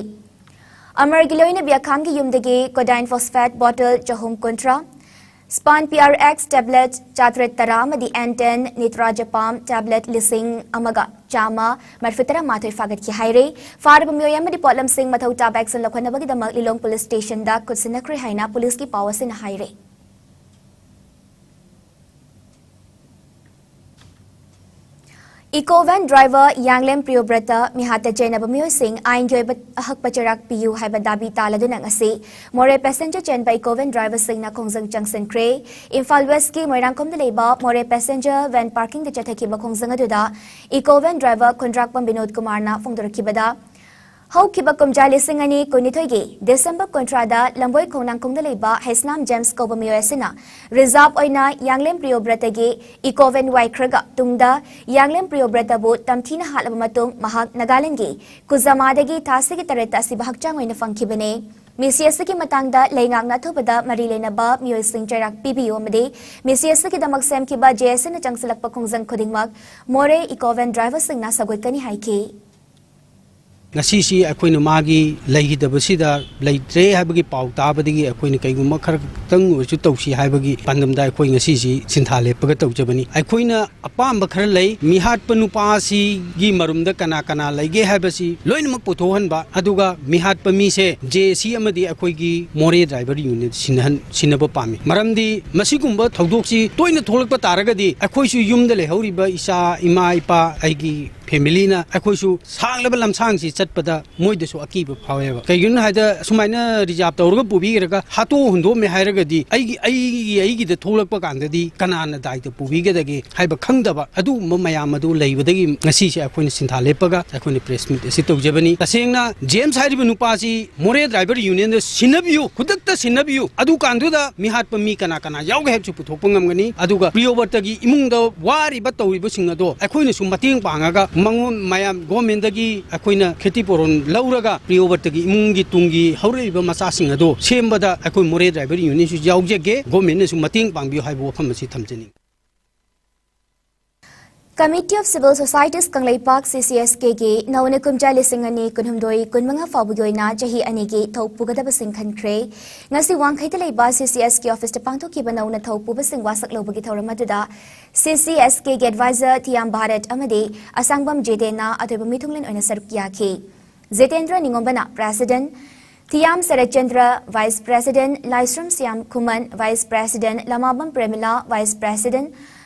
ꯑꯃꯔꯒꯤ ꯂꯣꯏꯅꯕꯤ ꯑꯈꯥꯝꯒꯤ ꯌꯨꯝꯗꯒꯤ codeine phosphate bottle ꯆꯍꯨꯝ ꯀꯨꯟꯊ꯭ꯔꯥ, Span P R X tablet ꯆꯥꯇ꯭ꯔꯦꯠ ꯇꯔꯥ ꯑꯃꯗꯤ N ten nitrazepam tablet ꯂꯤꯁꯤꯡ ꯑꯃꯒ ꯆꯥꯝꯃ ꯃꯔꯤꯐꯨ ꯇꯔꯥ ꯃꯥꯊꯣꯏ ꯐꯥꯒꯠꯈꯤ ꯍꯥꯏꯔꯦ꯫ ꯐꯥꯔꯕ ꯃꯤꯑꯣꯏ ꯑꯃꯗꯤ ꯄꯣꯠꯂꯝꯁꯤꯡ ꯃꯊꯧ ꯇꯥꯕ action ꯂꯧꯈꯠꯅꯕꯒꯤꯗꯃꯛ ꯂꯤꯂꯣꯡ ꯄꯨꯂꯤꯁ ꯁ꯭ꯇꯦꯁꯟꯗ ꯈꯨꯠꯁꯤꯟꯅꯈ꯭ꯔꯦ ꯍꯥꯏꯅ ꯄꯨꯂꯤꯁꯀꯤ ꯄꯥꯎ ꯑꯁꯤꯅ ꯍꯥꯏꯔꯦ꯫ Eco van driver ꯌꯥꯡꯂꯦꯝ ꯄ꯭ꯔꯤꯌꯣꯕ꯭ꯔꯇ ꯃꯤꯍꯥꯠꯇ ꯆꯦꯟꯅꯕ ꯃꯤꯑꯣꯏꯁꯤꯡ ꯑꯥꯏꯟꯒꯤ ꯑꯣꯏꯕ ꯑꯍꯛꯄ ꯆꯩꯔꯥꯛ ꯄꯤꯌꯨ ꯍꯥꯏꯕ ꯗꯥꯕꯤ ꯇꯥꯂꯗꯨꯅ ꯉꯁꯤ ꯃꯣꯔꯦ passenger ꯆꯦꯟꯕ eco van driverꯁꯤꯡꯅ ꯈꯣꯡꯖꯪ ꯆꯪꯁꯤꯟꯈ꯭ꯔꯦ꯫ ꯏꯝꯐꯥꯜ Westꯀꯤ ꯃꯣꯏꯔꯥꯡꯈꯣꯝꯗ ꯂꯩꯕ ꯃꯣꯔꯦ passenger van parkingꯗ ꯆꯠꯊꯈꯤꯕ ꯈꯣꯡꯖꯪ ꯑꯗꯨꯗ eco van driver ꯈꯨꯟꯗ꯭ꯔꯥꯛꯄꯝ ꯕꯤꯅꯣꯗ ꯀꯨꯃꯥꯔꯅ ꯐꯣꯡꯗꯣꯔꯛꯈꯤꯕꯗ, ꯍꯧꯈꯤꯕ ꯀꯨꯝꯖꯥ ꯂꯤꯁꯤꯡ ꯑꯅꯤ ꯀꯨꯟꯅꯤꯊꯣꯏꯒꯤ ꯗꯤꯁꯦꯝꯕꯔ ꯀꯨꯟꯊ꯭ꯔꯥꯗ ꯂꯝꯕꯣꯏ ꯈꯣꯡꯅꯥꯡꯈꯣꯡꯗ ꯂꯩꯕ ꯍꯩꯁꯅꯥꯝ ꯖꯦꯝꯁ ꯀꯧꯕ ꯃꯤꯑꯣꯏ ꯑꯁꯤꯅ ꯔꯤꯖꯥꯔꯚ ꯑꯣꯏꯅ ꯌꯥꯡꯂꯦꯝ ꯄ꯭ꯔꯤꯌꯣꯕ꯭ꯔꯇꯒꯤ ꯏꯀꯣꯚꯦꯟ ꯋꯥꯏꯈ꯭ꯔꯒ ꯇꯨꯡꯗ ꯌꯥꯡꯂꯦꯝ ꯄ꯭ꯔꯤꯌꯣꯕ꯭ꯔꯇꯕꯨ ꯇꯝꯊꯤꯅ ꯍꯥꯠꯂꯕ ꯃꯇꯨꯡ ꯃꯍꯥꯛ ꯅꯥꯒꯥꯂꯦꯟꯗꯒꯤ ꯀꯨꯖꯥꯃꯥꯗꯒꯤ ꯊꯥ ꯑꯁꯤꯒꯤ ꯇꯔꯦꯠꯇ ꯑꯁꯤꯕ ꯍꯛꯆꯥꯡ ꯑꯣꯏꯅ ꯐꯪꯈꯤꯕꯅꯤ꯫ ꯃꯤꯁꯤ ꯑꯁꯤꯒꯤ ꯃꯇꯥꯡꯗ ꯂꯩꯉꯥꯛꯅ ꯑꯊꯨꯕꯗ ꯃꯔꯤ ꯂꯩꯅꯕ ꯃꯤꯑꯣꯏꯁꯤꯡ ꯆꯩꯔꯥꯛ ꯄꯤꯕꯤꯌꯨ ꯑꯃꯗꯤ ꯃꯤꯁꯤ ꯑꯁꯤꯒꯤꯗꯃꯛ ꯁꯦꯝꯈꯤꯕ ꯖꯦ ꯑꯦꯁ ꯑꯦꯅ ꯆꯪꯁꯤꯜꯂꯛꯄ ꯈꯣꯡꯖꯪ ꯈꯨꯗꯤꯡꯃꯛ ꯃꯣꯔꯦ ꯏꯀꯣꯚꯦꯟ ꯗ꯭ꯔꯥꯏꯚꯔꯁꯤꯡꯅ ꯁꯧꯒꯠꯀꯅꯤ ꯍꯥꯏꯈꯤ꯫ ꯉꯁꯤꯁꯤ ꯑꯩꯈꯣꯏꯅ ꯃꯥꯒꯤ ꯂꯩꯈꯤꯗꯕꯁꯤꯗ ꯂꯩꯇ꯭ꯔꯦ ꯍꯥꯏꯕꯒꯤ ꯄꯥꯎ ꯇꯥꯕꯗꯒꯤ ꯑꯩꯈꯣꯏꯅ ꯀꯩꯒꯨꯝꯕ ꯈꯔ ꯈꯛꯇꯪ ꯑꯣꯏꯔꯁꯨ ꯇꯧꯁꯤ ꯍꯥꯏꯕꯒꯤ ꯄꯥꯟꯗꯝꯗ ꯑꯩꯈꯣꯏ ꯉꯁꯤꯁꯤ ꯁꯤꯟꯊꯥ ꯂꯦꯞꯄꯒ ꯇꯧꯖꯕꯅꯤ꯫ ꯑꯩꯈꯣꯏꯅ ꯑꯄꯥꯝꯕ ꯈꯔ ꯂꯩ꯫ ꯃꯤꯍꯥꯠꯄ ꯅꯨꯄꯥ ꯑꯁꯤꯒꯤ ꯃꯔꯨꯝꯗ ꯀꯅꯥ ꯀꯅꯥ ꯂꯩꯒꯦ ꯍꯥꯏꯕꯁꯤ ꯂꯣꯏꯅꯃꯛ ꯄꯨꯊꯣꯛꯍꯟꯕ, ꯑꯗꯨꯒ ꯃꯤꯍꯥꯠꯄ ꯃꯤꯁꯦ ꯖꯦ ꯑꯦ ꯁꯤ ꯑꯃꯗꯤ ꯑꯩꯈꯣꯏꯒꯤ ꯃꯣꯔꯦ ꯗ꯭ꯔꯥꯏꯚꯔ ꯌꯨꯅꯤꯌꯟ ꯁꯤꯟꯅꯍꯟ-, ꯁꯤꯟꯅꯕ ꯄꯥꯝꯃꯤ꯫ ꯃꯔꯝꯗꯤ ꯃꯁꯤꯒꯨꯝꯕ ꯊꯧꯗꯣꯛꯁꯤ ꯇꯣꯏꯅ ꯊꯣꯛꯂꯛꯄ ꯇꯥꯔꯒꯗꯤ ꯑꯩꯈꯣꯏꯁꯨ ꯌꯨꯝꯗ ꯂꯩꯍꯧꯔꯤꯕ ꯏꯆꯥ, ꯏꯃꯥ, ꯏꯄꯥ, ꯑꯩꯒꯤ ꯐꯦꯃꯤꯂꯤꯅ ꯑꯩꯈꯣꯏꯁꯨ ꯁꯥꯡꯂꯕ ꯂꯝꯁꯥꯡꯁꯤ ꯆꯠꯄꯗ ꯃꯣꯏꯗꯁꯨ ꯑꯀꯤꯕ ꯐꯥꯎꯋꯦꯕ꯫ ꯀꯩꯒꯤꯅꯣ ꯍꯥꯏꯗ, ꯁꯨꯃꯥꯏꯅ ꯔꯤꯖꯥꯔꯚ ꯇꯧꯔꯒ ꯄꯨꯕꯤꯈ꯭ꯔꯒ ꯍꯥꯠꯇꯣꯛ ꯍꯨꯟꯗꯣꯛꯑꯝꯃꯦ ꯍꯥꯏꯔꯒꯗꯤ ꯑꯩꯒꯤ, ꯑꯩꯒꯤ, ꯑꯩꯒꯤꯗ ꯊꯣꯛꯂꯛꯄ ꯀꯥꯟꯗꯗꯤ ꯀꯅꯥꯅ ꯗꯥꯏꯇ ꯄꯨꯕꯤꯒꯗꯒꯦ ꯍꯥꯏꯕ ꯈꯪꯗꯕ ꯑꯗꯨꯒꯨꯝꯕ ꯃꯌꯥꯝ ꯑꯗꯨ ꯂꯩꯕꯗꯒꯤ ꯉꯁꯤꯁꯦ ꯑꯩꯈꯣꯏꯅ ꯁꯤꯟꯊꯥ ꯂꯦꯞꯄꯒ ꯑꯩꯈꯣꯏꯅ ꯄ꯭ꯔꯦꯁ ꯃꯤꯠ ꯑꯁꯤ ꯇꯧꯖꯕꯅꯤ꯫ ꯇꯁꯦꯡꯅ ꯖꯦꯝꯁ ꯍꯥꯏꯔꯤꯕ ꯅꯨꯄꯥꯁꯤ ꯃꯣꯔꯦ ꯗ꯭ꯔꯥꯏꯚꯔ ꯌꯨꯅꯤꯌꯟꯗ ꯁꯤꯟꯅꯕꯤꯌꯨ, ꯈꯨꯗꯛꯇ ꯁꯤꯟꯅꯕꯤꯌꯨ꯫ ꯑꯗꯨ ꯀꯥꯟꯗꯨꯗ ꯃꯤꯍꯥꯠꯄ ꯃꯤ ꯀꯅꯥ ꯀꯅꯥ ꯌꯥꯎꯒꯦ ꯍꯥꯏꯕꯁꯤ ꯄꯨꯊꯣꯛꯄ ꯉꯝꯒꯅꯤ꯫ ꯑꯗꯨꯒ ꯄ꯭ꯔꯤꯌꯣꯕ꯭ꯔꯇꯒꯤ ꯏꯃꯨꯡꯗ ꯋꯥꯔꯤꯕ ꯇꯧꯔꯤꯕꯁꯤꯡ ꯑꯗꯣ ꯑꯩꯈꯣꯏꯅꯁꯨ ꯃꯇꯦꯡ ꯄꯥꯡꯉꯒ ꯃꯉꯣꯟ ꯃꯌꯥꯝ ꯒꯣꯔꯃꯦꯟꯗꯒꯤ ꯑꯩꯈꯣꯏꯅ ꯈꯦꯇꯤꯄꯨꯔꯣꯟ ꯂꯧꯔꯒ ꯄ꯭ꯔꯤꯌꯣꯕ꯭ꯔꯇꯒꯤ ꯏꯃꯨꯡꯒꯤ ꯇꯨꯡꯒꯤ ꯍꯧꯔꯛꯏꯕ ꯃꯆꯥꯁꯤꯡ ꯑꯗꯣ ꯁꯦꯝꯕꯗ ꯑꯩꯈꯣꯏ ꯃꯣꯔꯦ ꯗ꯭ꯔꯥꯏꯚꯔ ꯌꯨꯅꯤꯌꯟꯁꯨ ꯌꯥꯎꯖꯒꯦ꯫ ꯒꯣꯔꯃꯦꯟꯅꯁꯨ ꯃꯇꯦꯡ ꯄꯥꯡꯕꯤꯌꯨ ꯍꯥꯏꯕ ꯋꯥꯐꯝ ꯑꯁꯤ ꯊꯝꯖꯅꯤꯡꯏ꯫ Committee of Civil Societies Kangleipak, ꯁꯤ ꯁꯤ ꯑꯦꯁ ꯀꯦꯒꯤ ꯅꯧꯅ ꯀꯨꯝꯖꯥ ꯂꯤꯁꯤꯡ ꯑꯅꯤ ꯀꯨꯟꯍꯨꯝꯗꯣꯏ ꯀꯨꯟꯃꯉꯥ ꯐꯥꯎꯕꯒꯤ ꯑꯣꯏꯅ ꯆꯍꯤ ꯑꯅꯤꯒꯤ ꯊꯧ ꯄꯨꯒꯗꯕꯁꯤꯡ ꯈꯟꯈ꯭ꯔꯦ꯫ ꯉꯁꯤ ꯋꯥꯡꯈꯩꯗ ꯂꯩꯕ ꯁꯤ ꯁꯤ ꯑꯦꯁ ꯀꯦ ꯑꯣꯐꯤꯁꯇ ꯄꯥꯡꯊꯣꯛꯈꯤꯕ ꯅꯧꯅ ꯊꯧ ꯄꯨꯕꯁꯤꯡ ꯋꯥꯁꯛ ꯂꯧꯕꯒꯤ ꯊꯧꯔꯝ ꯑꯗꯨꯗ ꯁꯤ ꯁꯤ ꯑꯦꯁ ꯀꯦꯒꯤ ꯑꯦꯗꯚꯥꯏꯖꯔ ꯊꯤꯌꯥꯝ ꯚꯥꯔꯠ ꯑꯃꯗꯤ ꯑꯁꯥꯡꯕꯝ ꯖꯤꯇꯦꯟꯅ ꯑꯇꯣꯏꯕ ꯃꯤꯊꯨꯡꯂꯦꯟ ꯑꯣꯏꯅ ꯁꯔꯨꯛ ꯌꯥꯈꯤ꯫ ꯖꯤꯇꯦꯟꯗ꯭ꯔ ꯅꯤꯉꯣꯝꯕꯅ president, Thiyam Saratchandra vice president, Laishram Shyam Khuman vice president, Lamabam Premila vice president,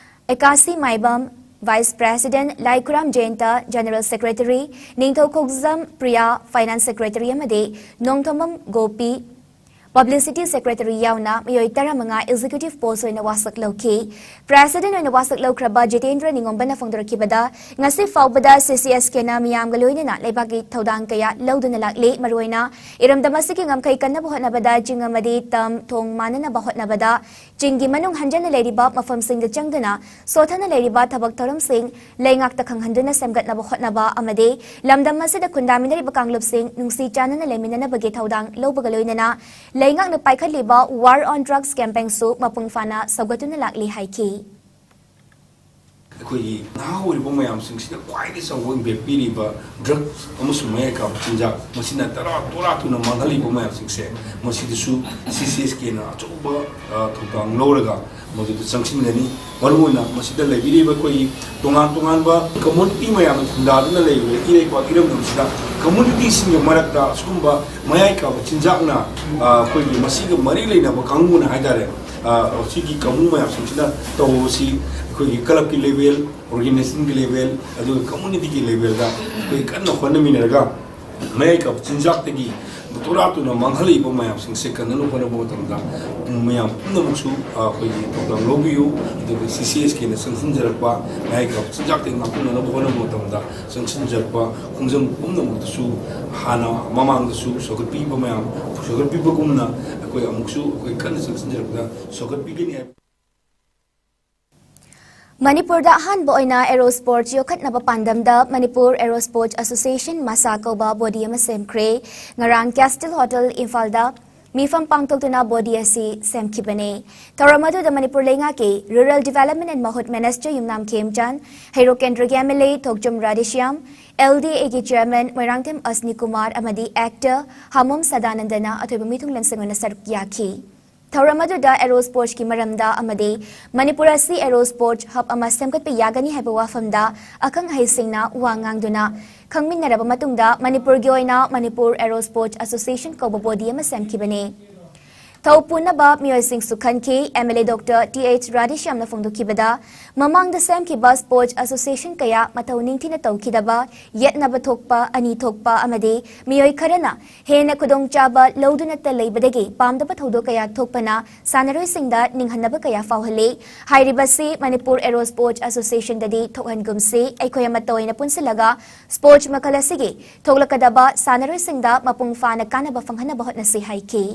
Ekashi Maibam vice president, Laikhuram joint general secretary, Ningthoukhongjam Priya finance secretary ꯑꯃꯗꯤ ꯅꯣꯡꯊꯣꯝꯕꯝ ꯒꯣꯄꯤ Publicity Secretary ꯌꯥꯎꯅ ꯃꯤꯑꯣꯏ ꯇꯔꯥꯃꯉꯥ Executive Post ꯑꯣꯏꯅ ꯋꯥꯁꯛ ꯂꯧꯈꯤ꯫ President ꯑꯣꯏꯅ ꯋꯥꯁꯛ ꯂꯧꯈ꯭ꯔꯕ ꯖꯤꯇꯦꯟꯗ꯭ꯔ ꯅꯤꯉꯣꯝꯕꯅ ꯐꯣꯡꯗꯣꯔꯛꯈꯤꯕꯗ, ꯉꯁꯤ ꯐꯥꯎꯕꯗ C C S Kꯅ ꯃꯤꯌꯥꯝꯒ ꯂꯣꯏꯅꯅ ꯂꯩꯕꯥꯛꯀꯤ ꯊꯧꯗꯥꯡ ꯀꯌꯥ ꯂꯧꯗꯨꯅ ꯂꯥꯛꯂꯤ꯫ ꯃꯔꯨꯑꯣꯏꯅ ꯏꯔꯝꯗꯝ ꯑꯁꯤꯒꯤ ꯉꯝꯈꯩ ꯀꯟꯅꯕ ꯍꯣꯠꯅꯕꯗ ꯆꯤꯡ ꯑꯃꯗꯤ ꯇꯝ ꯊꯣꯡ ꯃꯥꯟꯅꯅꯕ ꯍꯣꯠꯅꯕꯗ, ꯆꯤꯡꯒꯤ ꯃꯅꯨꯡ ꯍꯟꯖꯟꯅ ꯂꯩꯔꯤꯕ ꯃꯐꯝꯁꯤꯡꯗ ꯆꯪꯗꯨꯅ ꯁꯣꯊꯅ ꯂꯩꯔꯤꯕ ꯊꯕꯛ ꯊꯧꯔꯝꯁꯤꯡ ꯂꯩꯉꯥꯛꯇ ꯈꯪꯍꯟꯗꯨꯅ ꯁꯦꯝꯒꯠꯅꯕ ꯍꯣꯠꯅꯕ ꯑꯃꯗꯤ ꯂꯝꯗꯝ ꯑꯁꯤꯗ ꯈꯨꯟꯗꯥꯃꯤꯟꯅꯔꯤꯕ ꯀꯥꯡꯂꯨꯞꯁꯤꯡ ꯅꯨꯡꯁꯤ ꯆꯥꯟꯅꯅ ꯂꯩꯃꯤꯟꯅꯅꯕꯒꯤ ꯊꯧꯗꯥꯡ ꯂꯧꯕꯒ ꯂꯣꯏꯅꯅ ꯂꯩꯉꯥꯛꯅ ꯄꯥꯏꯈꯠꯂꯤꯕ War on Drugs campaignꯁꯨ ꯃꯄꯨꯡ ꯐꯥꯅ ꯁꯧꯒꯠꯇꯨꯅ ꯂꯥꯛꯂꯤ ꯍꯥꯏꯈꯤ꯫ ꯑꯩꯈꯣꯏꯒꯤ ꯅꯍꯥ ꯑꯣꯏꯔꯤꯕ ꯃꯌꯥꯝꯁꯤꯡꯁꯤꯗ ꯈ꯭ꯋꯥꯏꯗꯒꯤ ꯆꯥꯎꯕ impact ꯄꯤꯔꯤꯕ drugs ꯑꯃꯁꯨꯡ ꯃꯌꯥꯏ ꯀꯥꯕ ꯆꯤꯟꯖꯥꯛ, ꯃꯁꯤꯅ ꯇꯔꯥ ꯇꯣꯔꯥ ꯊꯨꯅ ꯃꯥꯡꯍꯜꯂꯤꯕ ꯃꯌꯥꯝꯁꯤꯡꯁꯦ, ꯃꯁꯤꯗꯁꯨ C C S Kꯅ ꯑꯆꯧꯕ, ꯑ, ꯊꯧꯗꯥꯡ ꯂꯧꯔꯒ ꯃꯗꯨꯗ ꯆꯪꯁꯤꯟꯒꯅꯤ꯫ ꯃꯔꯨꯑꯣꯏꯅ ꯃꯁꯤꯗ ꯂꯩꯕꯤꯔꯤꯕ ꯑꯩꯈꯣꯏꯒꯤ ꯇꯣꯉꯥꯟ ꯇꯣꯉꯥꯟꯕ community ꯃꯌꯥꯝꯅ ꯈꯨꯟꯗꯥꯗꯨꯅ ꯂꯩꯔꯤꯕ ꯏꯔꯩꯄꯥꯛ ꯏꯔꯝꯗꯝꯁꯤꯗ communityꯁꯤꯡꯒꯤ ꯃꯔꯛꯇ ꯑꯁꯤꯒꯨꯝꯕ ꯃꯌꯥꯏ ꯀꯥꯕ ꯆꯤꯟꯖꯥꯛꯅ, ꯑ, ꯑꯩꯈꯣꯏꯒꯤ ꯃꯁꯤꯒ ꯃꯔꯤ ꯂꯩꯅꯕ ꯀꯥꯡꯕꯨꯅ ꯍꯥꯏꯇꯥꯔꯦ, ꯑ, ꯁꯤꯒꯤ ꯀꯥꯡꯕꯨ ꯃꯌꯥꯝꯁꯤꯡꯁꯤꯅ ꯇꯧꯕꯁꯤ ꯑꯩꯈꯣꯏꯒꯤ clubꯀꯤ level, organizationꯒꯤ level, ꯑꯗꯨꯒ communityꯒꯤ levelꯗ ꯑꯩꯈꯣꯏ ꯀꯟꯅ ꯍꯣꯠꯅꯃꯤꯟꯅꯔꯒ ꯃꯌꯥꯏ ꯀꯥꯕ ꯆꯤꯟꯖꯥꯛꯇꯒꯤ ꯇꯣꯔꯥ ꯇꯨꯅ ꯃꯥꯡꯍꯜꯂꯛꯏꯕ ꯃꯌꯥꯝꯁꯤꯡꯁꯦ ꯀꯟꯅꯅꯕ ꯍꯣꯠꯅꯕ ꯃꯇꯝꯗ ꯃꯌꯥꯝ ꯄꯨꯝꯅꯃꯛꯁꯨ, ꯑ, ꯑꯩꯈꯣꯏꯒꯤ ꯊꯧꯗꯥꯡ ꯂꯧꯕꯤꯌꯨ꯫ ꯑꯗꯨꯒ C C S Kꯅ ꯆꯪꯁꯤꯟꯖꯔꯛꯄ ꯃꯌꯥꯏ ꯀꯥꯕ ꯆꯤꯟꯖꯥꯛꯇꯒꯤ ꯉꯥꯛꯊꯣꯛꯅꯅꯕ ꯍꯣꯠꯅꯕ ꯃꯇꯝꯗ ꯆꯪꯁꯤꯟꯖꯔꯛꯄ ꯈꯣꯡꯖꯪ ꯄꯨꯝꯅꯃꯛꯇꯁꯨ ꯍꯥꯟꯅ ꯃꯃꯥꯡꯗꯁꯨ ꯁꯧꯒꯠꯄꯤꯕ ꯃꯌꯥꯝ, ꯁꯧꯒꯠꯄꯤꯕꯒꯨꯝꯅ ꯑꯩꯈꯣꯏ ꯑꯃꯨꯛꯁꯨ ꯑꯩꯈꯣꯏ ꯀꯟꯅ ꯆꯪꯁꯤꯟꯖꯔꯛꯄꯗ ꯁꯧꯒꯠꯄꯤꯒꯅꯤ ꯍꯥꯏꯕ꯫ ꯃꯅꯤꯄꯨꯔꯗ ꯑꯍꯥꯟꯕ ꯑꯣꯏꯅ Aero Sports ꯌꯣꯛꯈꯠꯅꯕ ꯄꯥꯟꯗꯝꯗ Manipur Aero Sports Association, MASA ꯀꯧꯕ body ꯑꯃ ꯁꯦꯝꯈ꯭ꯔꯦ꯫ ꯉꯔꯥꯡ Castle Hotel ꯏꯝꯐꯥꯜꯗ ꯃꯤꯐꯝ ꯄꯥꯡꯊꯣꯛꯇꯨꯅ body ꯑꯁꯤ ꯁꯦꯝꯈꯤꯕꯅꯤ꯫ ꯊꯧꯔꯝ ꯑꯗꯨꯗ ꯃꯅꯤꯄꯨꯔ ꯂꯩꯉꯥꯛꯀꯤ Rural Development and Mahut Minister ꯌꯨꯝꯅꯥꯝ ꯈꯦꯝꯆꯥꯟ, ꯍꯩꯔꯣꯛ ꯀꯦꯟꯗ꯭ꯔꯒꯤ M L A Thokchom Radheshyam, L D A ꯒꯤ chairman ꯃꯣꯏꯔꯥꯡꯊꯦꯝ ꯑꯁꯅꯤ ꯀꯨꯃꯥꯔ ꯑꯃꯗꯤ actor ꯍꯥꯃꯣꯝ ꯁꯗꯥꯅꯟꯗꯅ ꯑꯊꯣꯏꯕ ꯃꯤꯊꯨꯡꯂꯦꯟꯁꯤꯡ ꯑꯣꯏꯅ ꯁꯔꯨꯛ ꯌꯥꯈꯤ꯫ ꯊꯧꯔꯝ ꯑꯗꯨꯗ Aero Sports ꯀꯤ ꯃꯔꯝꯗ ꯑꯃꯗꯤ ꯃꯅꯤꯄꯨꯔ ꯑꯁꯤ Aero Sports hub ꯑꯃ ꯁꯦꯝꯒꯠꯄ ꯌꯥꯒꯅꯤ ꯍꯥꯏꯕ ꯋꯥꯐꯝꯗ ꯑꯈꯪ ꯑꯍꯩꯁꯤꯡꯅ ꯋꯥ ꯉꯥꯡꯗꯨꯅ ꯈꯪꯃꯤꯟꯅꯔꯕ ꯃꯇꯨꯡꯗ ꯃꯅꯤꯄꯨꯔꯒꯤ ꯑꯣꯏꯅ Manipur Aero Sports Association ꯀꯧꯕ body ꯑꯃ ꯁꯦꯝꯈꯤꯕꯅꯤ꯫ ꯊꯧ ꯄꯨꯅꯕ ꯃꯤꯑꯣꯏꯁꯤꯡꯁꯨ ꯈꯟꯈꯤ꯫ MLA Doctor Th Radheshyamꯅ ꯐꯣꯡꯗꯣꯛꯈꯤꯕꯗ, ꯃꯃꯥꯡꯗ ꯁꯦꯝꯈꯤꯕ sports association ꯀꯌꯥ ꯃꯊꯧ ꯅꯤꯡꯊꯤꯅ ꯇꯧꯈꯤꯗꯕ, ꯌꯦꯠꯅꯕ ꯊꯣꯛꯄ, ꯑꯅꯤ ꯊꯣꯛꯄ ꯑꯃꯗꯤ ꯃꯤꯑꯣꯏ ꯈꯔꯅ ꯍꯦꯟꯅ ꯈꯨꯗꯣꯡꯆꯥꯕ ꯂꯧꯗꯨꯅꯇ ꯂꯩꯕꯗꯒꯤ ꯄꯥꯝꯗꯕ ꯊꯧꯗꯣꯛ ꯀꯌꯥ ꯊꯣꯛꯄꯅ ꯁꯥꯟꯅꯔꯣꯏꯁꯤꯡꯗ ꯅꯤꯡꯍꯟꯅꯕ ꯀꯌꯥ ꯐꯥꯎꯍꯜꯂꯤ꯫ ꯍꯥꯏꯔꯤꯕꯁꯤ ꯃꯅꯤꯄꯨꯔ Aero Sports Associationꯗꯗꯤ ꯊꯣꯛꯍꯟꯒꯨꯝꯁꯤ꯫ ꯑꯩꯈꯣꯏ ꯑꯃꯠꯇ ꯑꯣꯏꯅ ꯄꯨꯟꯁꯤꯜꯂꯒ sports ꯃꯈꯜ ꯑꯁꯤꯒꯤ ꯊꯣꯛꯂꯛꯀꯗꯕ ꯁꯥꯟꯅꯔꯣꯏꯁꯤꯡꯗ ꯃꯄꯨꯡ ꯐꯥꯅ ꯀꯥꯟꯅꯕ ꯐꯪꯍꯟꯅꯕ ꯍꯣꯠꯅꯁꯤ ꯍꯥꯏꯈꯤ꯫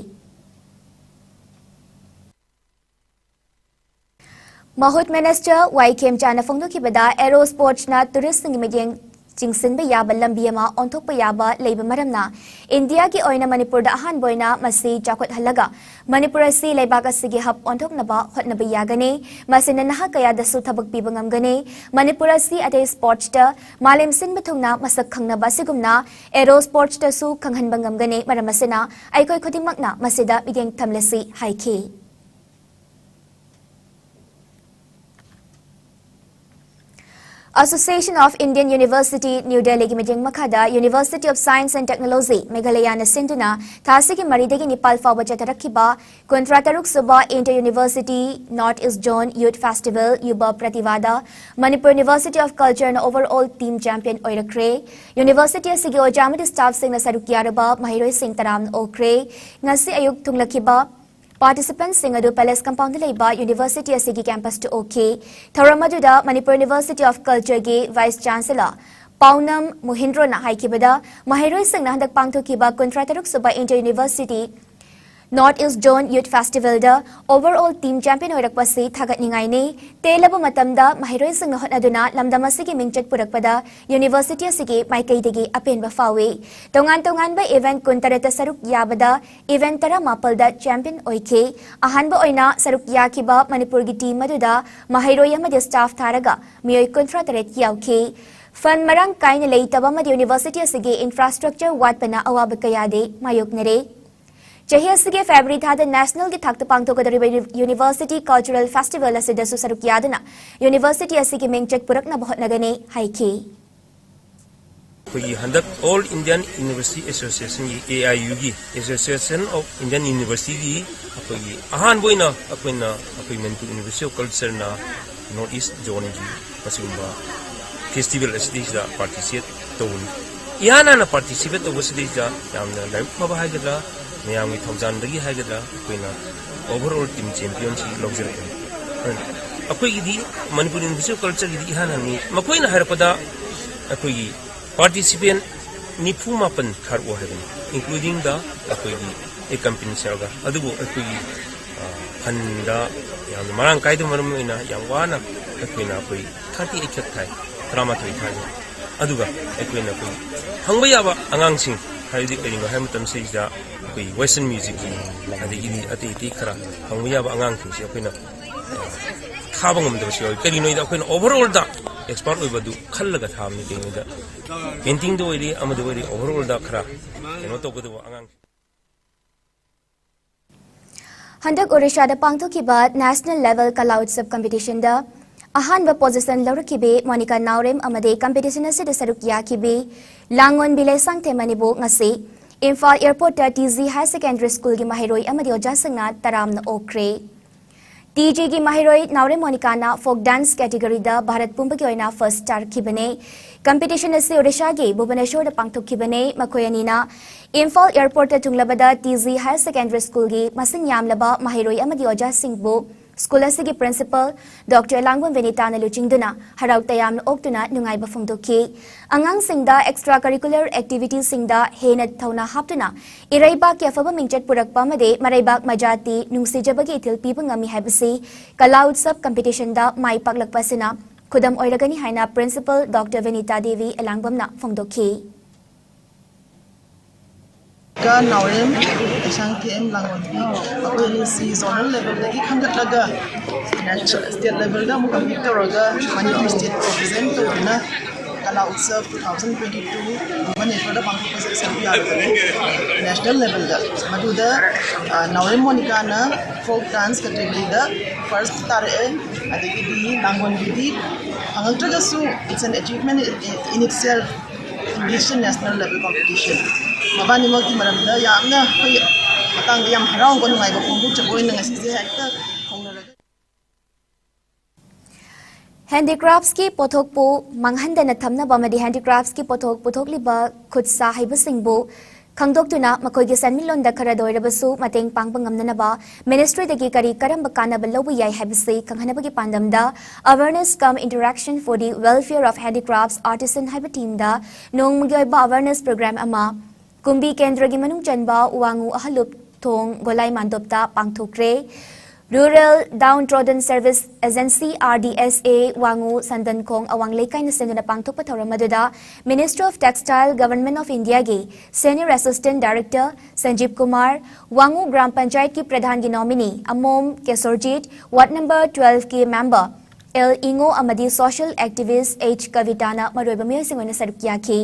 ꯃꯍꯨꯠ ꯃꯤꯅꯤꯁꯇꯔ ꯋꯥꯏ ꯈꯦꯝꯆꯥꯅ ꯐꯣꯡꯗꯣꯛꯈꯤꯕꯗ, Aero Sportsꯅ touristꯁꯤꯡꯒꯤ ꯃꯤꯠꯌꯦꯡ ꯆꯤꯡꯁꯤꯟꯕ ꯌꯥꯕ ꯂꯝꯕꯤ ꯑꯃ ꯑꯣꯟꯊꯣꯛꯄ ꯌꯥꯕ ꯂꯩꯕ ꯃꯔꯝꯅ, ꯏꯟꯗꯤꯌꯥꯒꯤ ꯑꯣꯏꯅ ꯃꯅꯤꯄꯨꯔꯗ ꯑꯍꯥꯟꯕ ꯑꯣꯏꯅ ꯃꯁꯤ ꯆꯥꯎꯈꯠꯍꯜꯂꯒ ꯃꯅꯤꯄꯨꯔ ꯑꯁꯤ ꯂꯩꯕꯥꯛ ꯑꯁꯤꯒꯤ hub ꯑꯣꯟꯊꯣꯛꯅꯕ ꯍꯣꯠꯅꯕ ꯌꯥꯒꯅꯤ꯫ ꯃꯁꯤꯅ ꯅꯍꯥ ꯀꯌꯥꯗꯁꯨ ꯊꯕꯛ ꯄꯤꯕ ꯉꯝꯒꯅꯤ꯫ ꯃꯅꯤꯄꯨꯔ ꯑꯁꯤ ꯑꯇꯩ sportsꯇ ꯃꯥꯂꯦꯝ ꯁꯤꯟꯕ ꯊꯨꯡꯅ ꯃꯁꯛ ꯈꯪꯅꯕ ꯑꯁꯤꯒꯨꯝꯅ Aero Sportsꯇꯁꯨ ꯈꯪꯍꯟꯕ ꯉꯝꯒꯅꯤ꯫ ꯃꯔꯝ ꯑꯁꯤꯅ ꯑꯩꯈꯣꯏ ꯈꯨꯗꯤꯡꯃꯛꯅ ꯃꯁꯤꯗ ꯃꯤꯠꯌꯦꯡ ꯊꯝꯂꯁꯤ ꯍꯥꯏꯈꯤ꯫ Association of Indian University, New Delhiꯒꯤ ꯃꯤꯠꯌꯦꯡ ꯃꯈꯥꯗ University of Science and Technology, ꯃꯦꯘꯥꯂꯌꯥꯅ ꯁꯤꯟꯗꯨꯅ ꯊꯥ ꯑꯁꯤꯒꯤ ꯃꯔꯤꯗꯒꯤ ꯅꯤꯄꯥꯜ ꯐꯥꯎꯕ ꯆꯠꯊꯔꯛꯈꯤꯕ ꯀꯨꯟꯊ꯭ꯔꯥ ꯇꯔꯨꯛ ꯁꯨꯕ Inter University North East Zone Youth Festival Yuva Prativada, Manipur University of Cultureꯅ overall team champion ꯑꯣꯏꯔꯛꯈ꯭ꯔꯦ꯫ University ꯑꯁꯤꯒꯤ ꯑꯣꯖꯥ ꯑꯃꯗꯤ staffꯁꯤꯡꯅ ꯁꯔꯨꯛ ꯌꯥꯔꯕ ꯃꯍꯩꯔꯣꯏꯁꯤꯡ ꯇꯔꯥꯝꯅ ꯑꯣꯛꯈ꯭ꯔꯦ꯫ ꯉꯁꯤ ꯑꯌꯨꯛ ꯊꯨꯡꯂꯈꯤꯕ participantꯁꯤꯡ ꯑꯗꯨ Palace Compoundꯗ ꯂꯩꯕ University ꯑꯁꯤꯒꯤ campusꯇ ꯑꯣꯛꯈꯤ꯫ ꯊꯧꯔꯝ ꯑꯗꯨꯗ Manipur University of Cultureꯒꯤ Vice Chancellor ꯄꯥꯎꯅꯝ ꯃꯣꯍꯤꯟꯗ꯭ꯔꯣꯅ ꯍꯥꯏꯈꯤꯕꯗ, ꯃꯍꯩꯔꯣꯏꯁꯤꯡꯅ ꯍꯟꯗꯛ ꯄꯥꯡꯊꯣꯛꯈꯤꯕ ꯀꯨꯟꯊ꯭ꯔꯥ ꯇꯔꯨꯛ ꯁꯨꯕ Inter University North East Zone Youth Festivalꯗ overall team champion ꯑꯣꯏꯔꯛꯄꯁꯤ ꯊꯥꯒꯠꯅꯤꯡꯉꯥꯏꯅꯤ꯫ ꯇꯦꯜꯂꯕ ꯃꯇꯝꯗ ꯃꯍꯩꯔꯣꯏꯁꯤꯡꯅ ꯍꯣꯠꯅꯗꯨꯅ ꯂꯝꯗꯝ ꯑꯁꯤꯒꯤ ꯃꯤꯡꯆꯠ ꯄꯨꯔꯛꯄꯗ University ꯑꯁꯤꯒꯤ ꯃꯥꯏꯀꯩꯗꯒꯤ ꯑꯄꯦꯟꯕ ꯐꯥꯎꯏ꯫ ꯇꯣꯉꯥꯟ ꯇꯣꯉꯥꯟꯕ event ꯀꯨꯟꯇꯔꯦꯠꯇ ꯁꯔꯨꯛ ꯌꯥꯕꯗ event ꯇꯔꯥꯃꯥꯄꯜꯗ champion ꯑꯣꯏꯈꯤ꯫ ꯑꯍꯥꯟꯕ ꯑꯣꯏꯅ ꯁꯔꯨꯛ ꯌꯥꯈꯤꯕ ꯃꯅꯤꯄꯨꯔꯒꯤ team ꯑꯗꯨꯗ ꯃꯍꯩꯔꯣꯏ ꯑꯃꯗꯤ staff ꯊꯥꯔꯒ ꯃꯤꯑꯣꯏ ꯀꯨꯟꯊ꯭ꯔꯥ ꯇꯔꯦꯠ ꯌꯥꯎꯈꯤ꯫ Fund ꯃꯔꯥꯡ ꯀꯥꯏꯅ ꯂꯩꯇꯕ ꯑꯃꯗꯤ University ꯑꯁꯤꯒꯤ infrastructure ꯋꯥꯠꯄꯅ ꯑꯋꯥꯕ ꯀꯌꯥꯗꯤ ꯃꯥꯌꯣꯛꯅꯔꯦ꯫ ꯆꯍꯤ ꯑꯁꯤꯒꯤ February ꯊꯥꯗ nationalꯒꯤ ꯊꯥꯛꯇ ꯄꯥꯡꯊꯣꯛꯀꯗꯧꯔꯤꯕ Uni-, University Cultural Festival ꯑꯁꯤꯗꯁꯨ ꯁꯔꯨꯛ ꯌꯥꯗꯨꯅ University ꯑꯁꯤꯒꯤ ꯃꯤꯡꯆꯠ ꯄꯨꯔꯛꯅꯕ ꯍꯣꯠꯅꯒꯅꯤ ꯍꯥꯏꯈꯤ꯫ ꯑꯩꯈꯣꯏꯒꯤ ꯍꯟꯗꯛ All Indian University Associationꯒꯤ, A I Uꯒꯤ, Association of Indian Universityꯒꯤ ꯑꯩꯈꯣꯏꯒꯤ ꯑꯍꯥꯟꯕ ꯑꯣꯏꯅ ꯑꯩꯈꯣꯏꯅ, ꯑꯩꯈꯣꯏ Manipur University of Cultureꯅ North East Zoneꯒꯤ ꯑꯁꯤꯒꯨꯝꯕ festival ꯑꯁꯤꯗꯩꯁꯤꯗ participate ꯇꯧꯕꯅꯤ꯫ ꯏꯍꯥꯟ ꯍꯥꯟꯅ participate ꯇꯧꯕꯁꯤꯗꯩꯁꯤꯗ ꯌꯥꯝꯅ ꯂꯥꯏꯕꯛ ꯐꯕ ꯍꯥꯏꯒꯗ꯭ꯔꯥ, ꯃꯌꯥꯝꯒꯤ ꯊꯧꯖꯥꯟꯗꯒꯤ ꯍꯥꯏꯒꯗ꯭ꯔꯥ, ꯑꯩꯈꯣꯏꯅ overall team championꯁꯤ ꯂꯧꯖꯔꯛꯄꯅꯤ꯫ ꯑꯗꯨꯅ ꯑꯩꯈꯣꯏꯒꯤꯗꯤ ꯃꯅꯤꯄꯨꯔ University of Cultureꯒꯤꯗꯤ ꯏꯍꯥꯟ ꯍꯥꯟꯅꯤ꯫ ꯃꯈꯣꯏꯅ ꯍꯥꯏꯔꯛꯄꯗ ꯑꯩꯈꯣꯏꯒꯤ participant ꯅꯤꯐꯨ ꯃꯥꯄꯟ ꯊꯥꯔꯛꯑꯣ ꯍꯥꯏꯕꯅꯤ, including the ꯑꯩꯈꯣꯏꯒꯤ accompaniesꯒ꯫ ꯑꯗꯨꯕꯨ ꯑꯩꯈꯣꯏꯒꯤ, ꯑ, fundꯗ ꯌꯥꯝꯅ ꯃꯔꯥꯡ ꯀꯥꯏꯗꯕ ꯃꯔꯝ ꯑꯣꯏꯅ ꯌꯥꯝ ꯋꯥꯅ ꯑꯩꯈꯣꯏꯅ ꯑꯩꯈꯣꯏ thirty eight ꯈꯛ ꯊꯥꯏ, ꯇꯔꯥꯃꯥꯊꯣꯏ ꯊꯥꯏ꯫ ꯑꯗꯨꯒ ꯑꯩꯈꯣꯏꯅ ꯑꯩꯈꯣꯏ ꯍꯪꯕ ꯌꯥꯕ ꯑꯉꯥꯡꯁꯤꯡ, ꯍꯥꯏꯕꯗꯤ ꯀꯔꯤꯅꯣ ꯍꯥꯏꯕ ꯃꯇꯝꯁꯤꯗ ꯑꯩꯈꯣꯏ Western musicꯀꯤ, ꯑꯗꯒꯤꯗꯤ ꯑꯇꯩ ꯑꯇꯩ ꯈꯔ ꯍꯪꯕ ꯌꯥꯕ ꯑꯉꯥꯡꯁꯤꯡꯁꯤ ꯑꯩꯈꯣꯏꯅ ꯊꯥꯕ ꯉꯝꯗꯕꯁꯨ ꯌꯥꯎꯏ꯫ ꯀꯔꯤꯅꯣꯗ ꯑꯩꯈꯣꯏꯅ overallꯗ expert ꯑꯣꯏꯕꯗꯨ ꯈꯜꯂꯒ ꯊꯥꯕꯅꯤ꯫ ꯀꯩꯒꯤꯅꯣꯗ paintingꯗ ꯑꯣꯏꯔꯤ, ꯑꯃꯗ ꯑꯣꯏꯔꯤ, overallꯗ ꯈꯔ ꯀꯩꯅꯣ ꯇꯧꯒꯗꯕ ꯑꯉꯥꯡ꯫ ꯍꯟꯗꯛ ꯑꯣꯔꯤꯁꯥꯗ ꯄꯥꯡꯊꯣꯛꯈꯤꯕ National Level Kala Utsav Competitionꯗ ꯑꯍꯥꯟꯕ position ꯂꯧꯔꯛꯈꯤꯕꯤ ꯃꯣꯅꯤꯀꯥ ꯅꯥꯎꯔꯦꯝ ꯑꯃꯗꯤ competition ꯑꯁꯤꯗ ꯁꯔꯨꯛ ꯌꯥꯈꯤꯕꯤ ꯂꯥꯡꯉꯣꯟꯕꯤ ꯂꯩꯁꯥꯡꯊꯦꯝ ꯑꯅꯤꯕꯨ ꯉꯁꯤ Imphal airportꯇ T G Higher Secondary Schoolꯒꯤ ꯃꯍꯩꯔꯣꯏ ꯑꯃꯗꯤ ꯑꯣꯖꯥꯁꯤꯡꯅ ꯇꯔꯥꯝꯅ ꯑꯣꯛꯈ꯭ꯔꯦ꯫ T Gꯒꯤ ꯃꯍꯩꯔꯣꯏ ꯅꯥꯎꯔꯦꯝ ꯃꯣꯅꯤꯀꯥꯅ folk dance categoryꯗ ꯚꯥꯔꯠ ꯄꯨꯝꯕꯒꯤ ꯑꯣꯏꯅ first ꯇꯥꯔꯛꯈꯤꯕꯅꯤ꯫ Competition ꯑꯁꯤ ꯑꯣꯔꯤꯁꯥꯒꯤ ꯚꯨꯕꯅꯦꯁꯣꯔꯗ ꯄꯥꯡꯊꯣꯛꯈꯤꯕꯅꯤ꯫ ꯃꯈꯣꯏ ꯑꯅꯤꯅ Imphal airportꯇ ꯊꯨꯡꯂꯕꯗ T G Higher Secondary Schoolꯒꯤ ꯃꯁꯤꯡ ꯌꯥꯝꯂꯕ ꯃꯍꯩꯔꯣꯏ ꯑꯃꯗꯤ ꯑꯣꯖꯥꯁꯤꯡꯕꯨ school ꯑꯁꯤꯒꯤ principal Doctor ꯂꯥꯡꯕꯝ ꯕꯤꯅꯤꯇꯥꯅ ꯂꯨꯆꯤꯡꯗꯨꯅ ꯍꯔꯥꯎ ꯇꯌꯥꯝꯅ ꯑꯣꯛꯇꯨꯅ ꯅꯨꯡꯉꯥꯏꯕ ꯐꯣꯡꯗꯣꯛꯈꯤ꯫ ꯑꯉꯥꯡꯁꯤꯡꯗ extra curricular activitiesꯁꯤꯡꯗ ꯍꯦꯟꯅ ꯊꯧꯅꯥ ꯍꯥꯞꯇꯨꯅ ꯏꯔꯩꯕꯥꯛꯀꯤ ꯑꯐꯕ ꯃꯤꯡꯆꯠ ꯄꯨꯔꯛꯄ ꯑꯃꯗꯤ ꯃꯔꯩꯕꯥꯛ ꯃꯖꯥꯇꯤ ꯅꯨꯡꯁꯤꯖꯕꯒꯤ ꯏꯊꯤꯜ ꯄꯤꯕ ꯉꯝꯃꯤ ꯍꯥꯏꯕꯁꯤ Kala Utsav Competitionꯗ ꯃꯥꯏ ꯄꯥꯛꯂꯛꯄ ꯑꯁꯤꯅ ꯈꯨꯗꯝ ꯑꯣꯏꯔꯒꯅꯤ ꯍꯥꯏꯅ Principal Doctor ꯕꯤꯅꯤꯇꯥ ꯗꯦꯕꯤ ꯑꯦꯂꯥꯡꯕꯝꯅ ꯐꯣꯡꯗꯣꯛꯈꯤ꯫ ꯀ ꯅꯥꯎꯔꯦꯝ, ꯂꯩꯁꯥꯡꯊꯦꯝ, ꯂꯥꯡꯒꯣꯟꯕꯤ, ꯑꯩꯈꯣꯏ ꯑꯅꯤꯁꯤ zonal levelꯗꯒꯤ ꯈꯟꯒꯠꯂꯒ national, state levelꯗ ꯑꯃꯨꯛ compete ꯇꯧꯔꯒ ꯃꯅꯤꯄꯨꯔ stateꯄꯨ represent ꯇꯧꯗꯨꯅ Kala Utsav two thousand twenty two ꯚꯨꯕꯅꯦꯁ꯭ꯋꯔꯗ ꯄꯥꯡꯊꯣꯛꯄꯁꯦ ꯁꯔꯨꯛ ꯌꯥꯔꯨꯕꯅꯤ national levelꯗ꯫ ꯃꯗꯨꯗ, ꯑ, ꯅꯥꯎꯔꯦꯝ ꯃꯣꯅꯤꯀꯥꯅ folk dance categoryꯗ first ꯇꯥꯔꯛꯑꯦ꯫ ꯑꯗꯒꯤꯗꯤ ꯂꯥꯡꯒꯣꯟꯕꯤꯗꯤ ꯐꯪꯉꯛꯇ꯭ꯔꯒꯁꯨ it's an achievement in itself꯫ Miss National Level Competition, ꯃꯕꯥꯅꯤꯃꯛꯀꯤ ꯃꯔꯝꯗ ꯌꯥꯝꯅ ꯑꯩꯈꯣꯏ ꯃꯇꯥꯡꯗ ꯌꯥꯝ ꯍꯔꯥꯎꯕ, ꯅꯨꯡꯉꯥꯏꯕ ꯐꯣꯡꯗꯣꯛꯆꯕ ꯑꯣꯏꯅ ꯉꯁꯤꯁꯦ ꯍꯦꯛꯇ ꯍꯧꯅꯔꯒ ꯍꯦꯟꯗꯤꯀ꯭ꯔꯥꯐꯁꯀꯤ ꯄꯣꯠꯊꯣꯛꯄꯨ ꯃꯥꯡꯍꯟꯗꯅ ꯊꯝꯅꯕ ꯑꯃꯗꯤ ꯍꯦꯟꯗꯤꯀ꯭ꯔꯥꯐꯁꯀꯤ ꯄꯣꯠꯊꯣꯛ ꯄꯨꯊꯣꯛꯂꯤꯕ ꯈꯨꯠ ꯁꯥ ꯍꯩꯕꯁꯤꯡꯕꯨ ꯈꯪꯗꯣꯛꯇꯨꯅ ꯃꯈꯣꯏꯒꯤ ꯁꯦꯟꯃꯤꯠꯂꯣꯟꯗ ꯈꯔꯗ ꯑꯣꯏꯔꯕꯁꯨ ꯃꯇꯦꯡ ꯄꯥꯡꯕ ꯉꯝꯅꯅꯕ ꯃꯤꯅꯤꯁꯇ꯭ꯔꯤꯗꯒꯤ ꯀꯔꯤ ꯀꯔꯝꯕ ꯀꯥꯟꯅꯕ ꯂꯧꯕ ꯌꯥꯏ ꯍꯥꯏꯕꯁꯤ ꯈꯪꯍꯟꯅꯕꯒꯤ ꯄꯥꯟꯗꯝꯗ Awareness cum Interaction for the Welfare of Handicrafts Artisan ꯍꯥꯏꯕ ꯊꯤꯝꯗ ꯅꯣꯡꯃꯒꯤ ꯑꯣꯏꯕ ꯑꯋꯦꯔꯅꯦꯁ ꯄ꯭ꯔꯣꯒ꯭ꯔꯥꯝ ꯑꯃ ꯀꯨꯝꯕꯤ ꯀꯦꯟꯗ꯭ꯔꯒꯤ ꯃꯅꯨꯡ ꯆꯟꯕ ꯋꯥꯉꯨ ꯑꯍꯜꯂꯨꯞ ꯊꯣꯡ ꯒꯣꯂꯥꯏ ꯃꯥꯟꯗꯣꯞꯇ ꯄꯥꯡꯊꯣꯛꯈ꯭ꯔꯦ꯫ Rural Down Trodden Service Agency, R D S A, ꯋꯥꯉꯨ ꯁꯟꯗꯟꯈꯣꯡ ꯑꯋꯥꯡ ꯂꯩꯀꯥꯏꯅ ꯁꯤꯟꯗꯨꯅ ꯄꯥꯡꯊꯣꯛꯄ ꯊꯧꯔꯝ ꯑꯗꯨꯗ Ministry of Textile, Government of Indiaꯒꯤ Senior Assistant Director Sanjib Kumar, Wangoo Gram ꯄꯟꯆꯥꯌꯠꯀꯤ ꯄ꯭ꯔꯙꯥꯟꯒꯤ nominee Amom Kesorjit, ward number twelveꯀꯤ ꯃꯦꯝꯕꯔ ꯑꯦꯜ ꯏꯉꯣ ꯑꯃꯗꯤ ꯁꯣꯁꯤꯌꯦꯜ ꯑꯦꯛꯇꯤꯚꯤꯁ꯭ꯠ ꯑꯩꯆ ꯀꯕꯤꯇꯥꯅ ꯃꯔꯨꯑꯣꯏꯕ ꯃꯤꯑꯣꯏꯁꯤꯡ ꯑꯣꯏꯅ ꯁꯔꯨꯛ ꯌꯥꯈꯤ꯫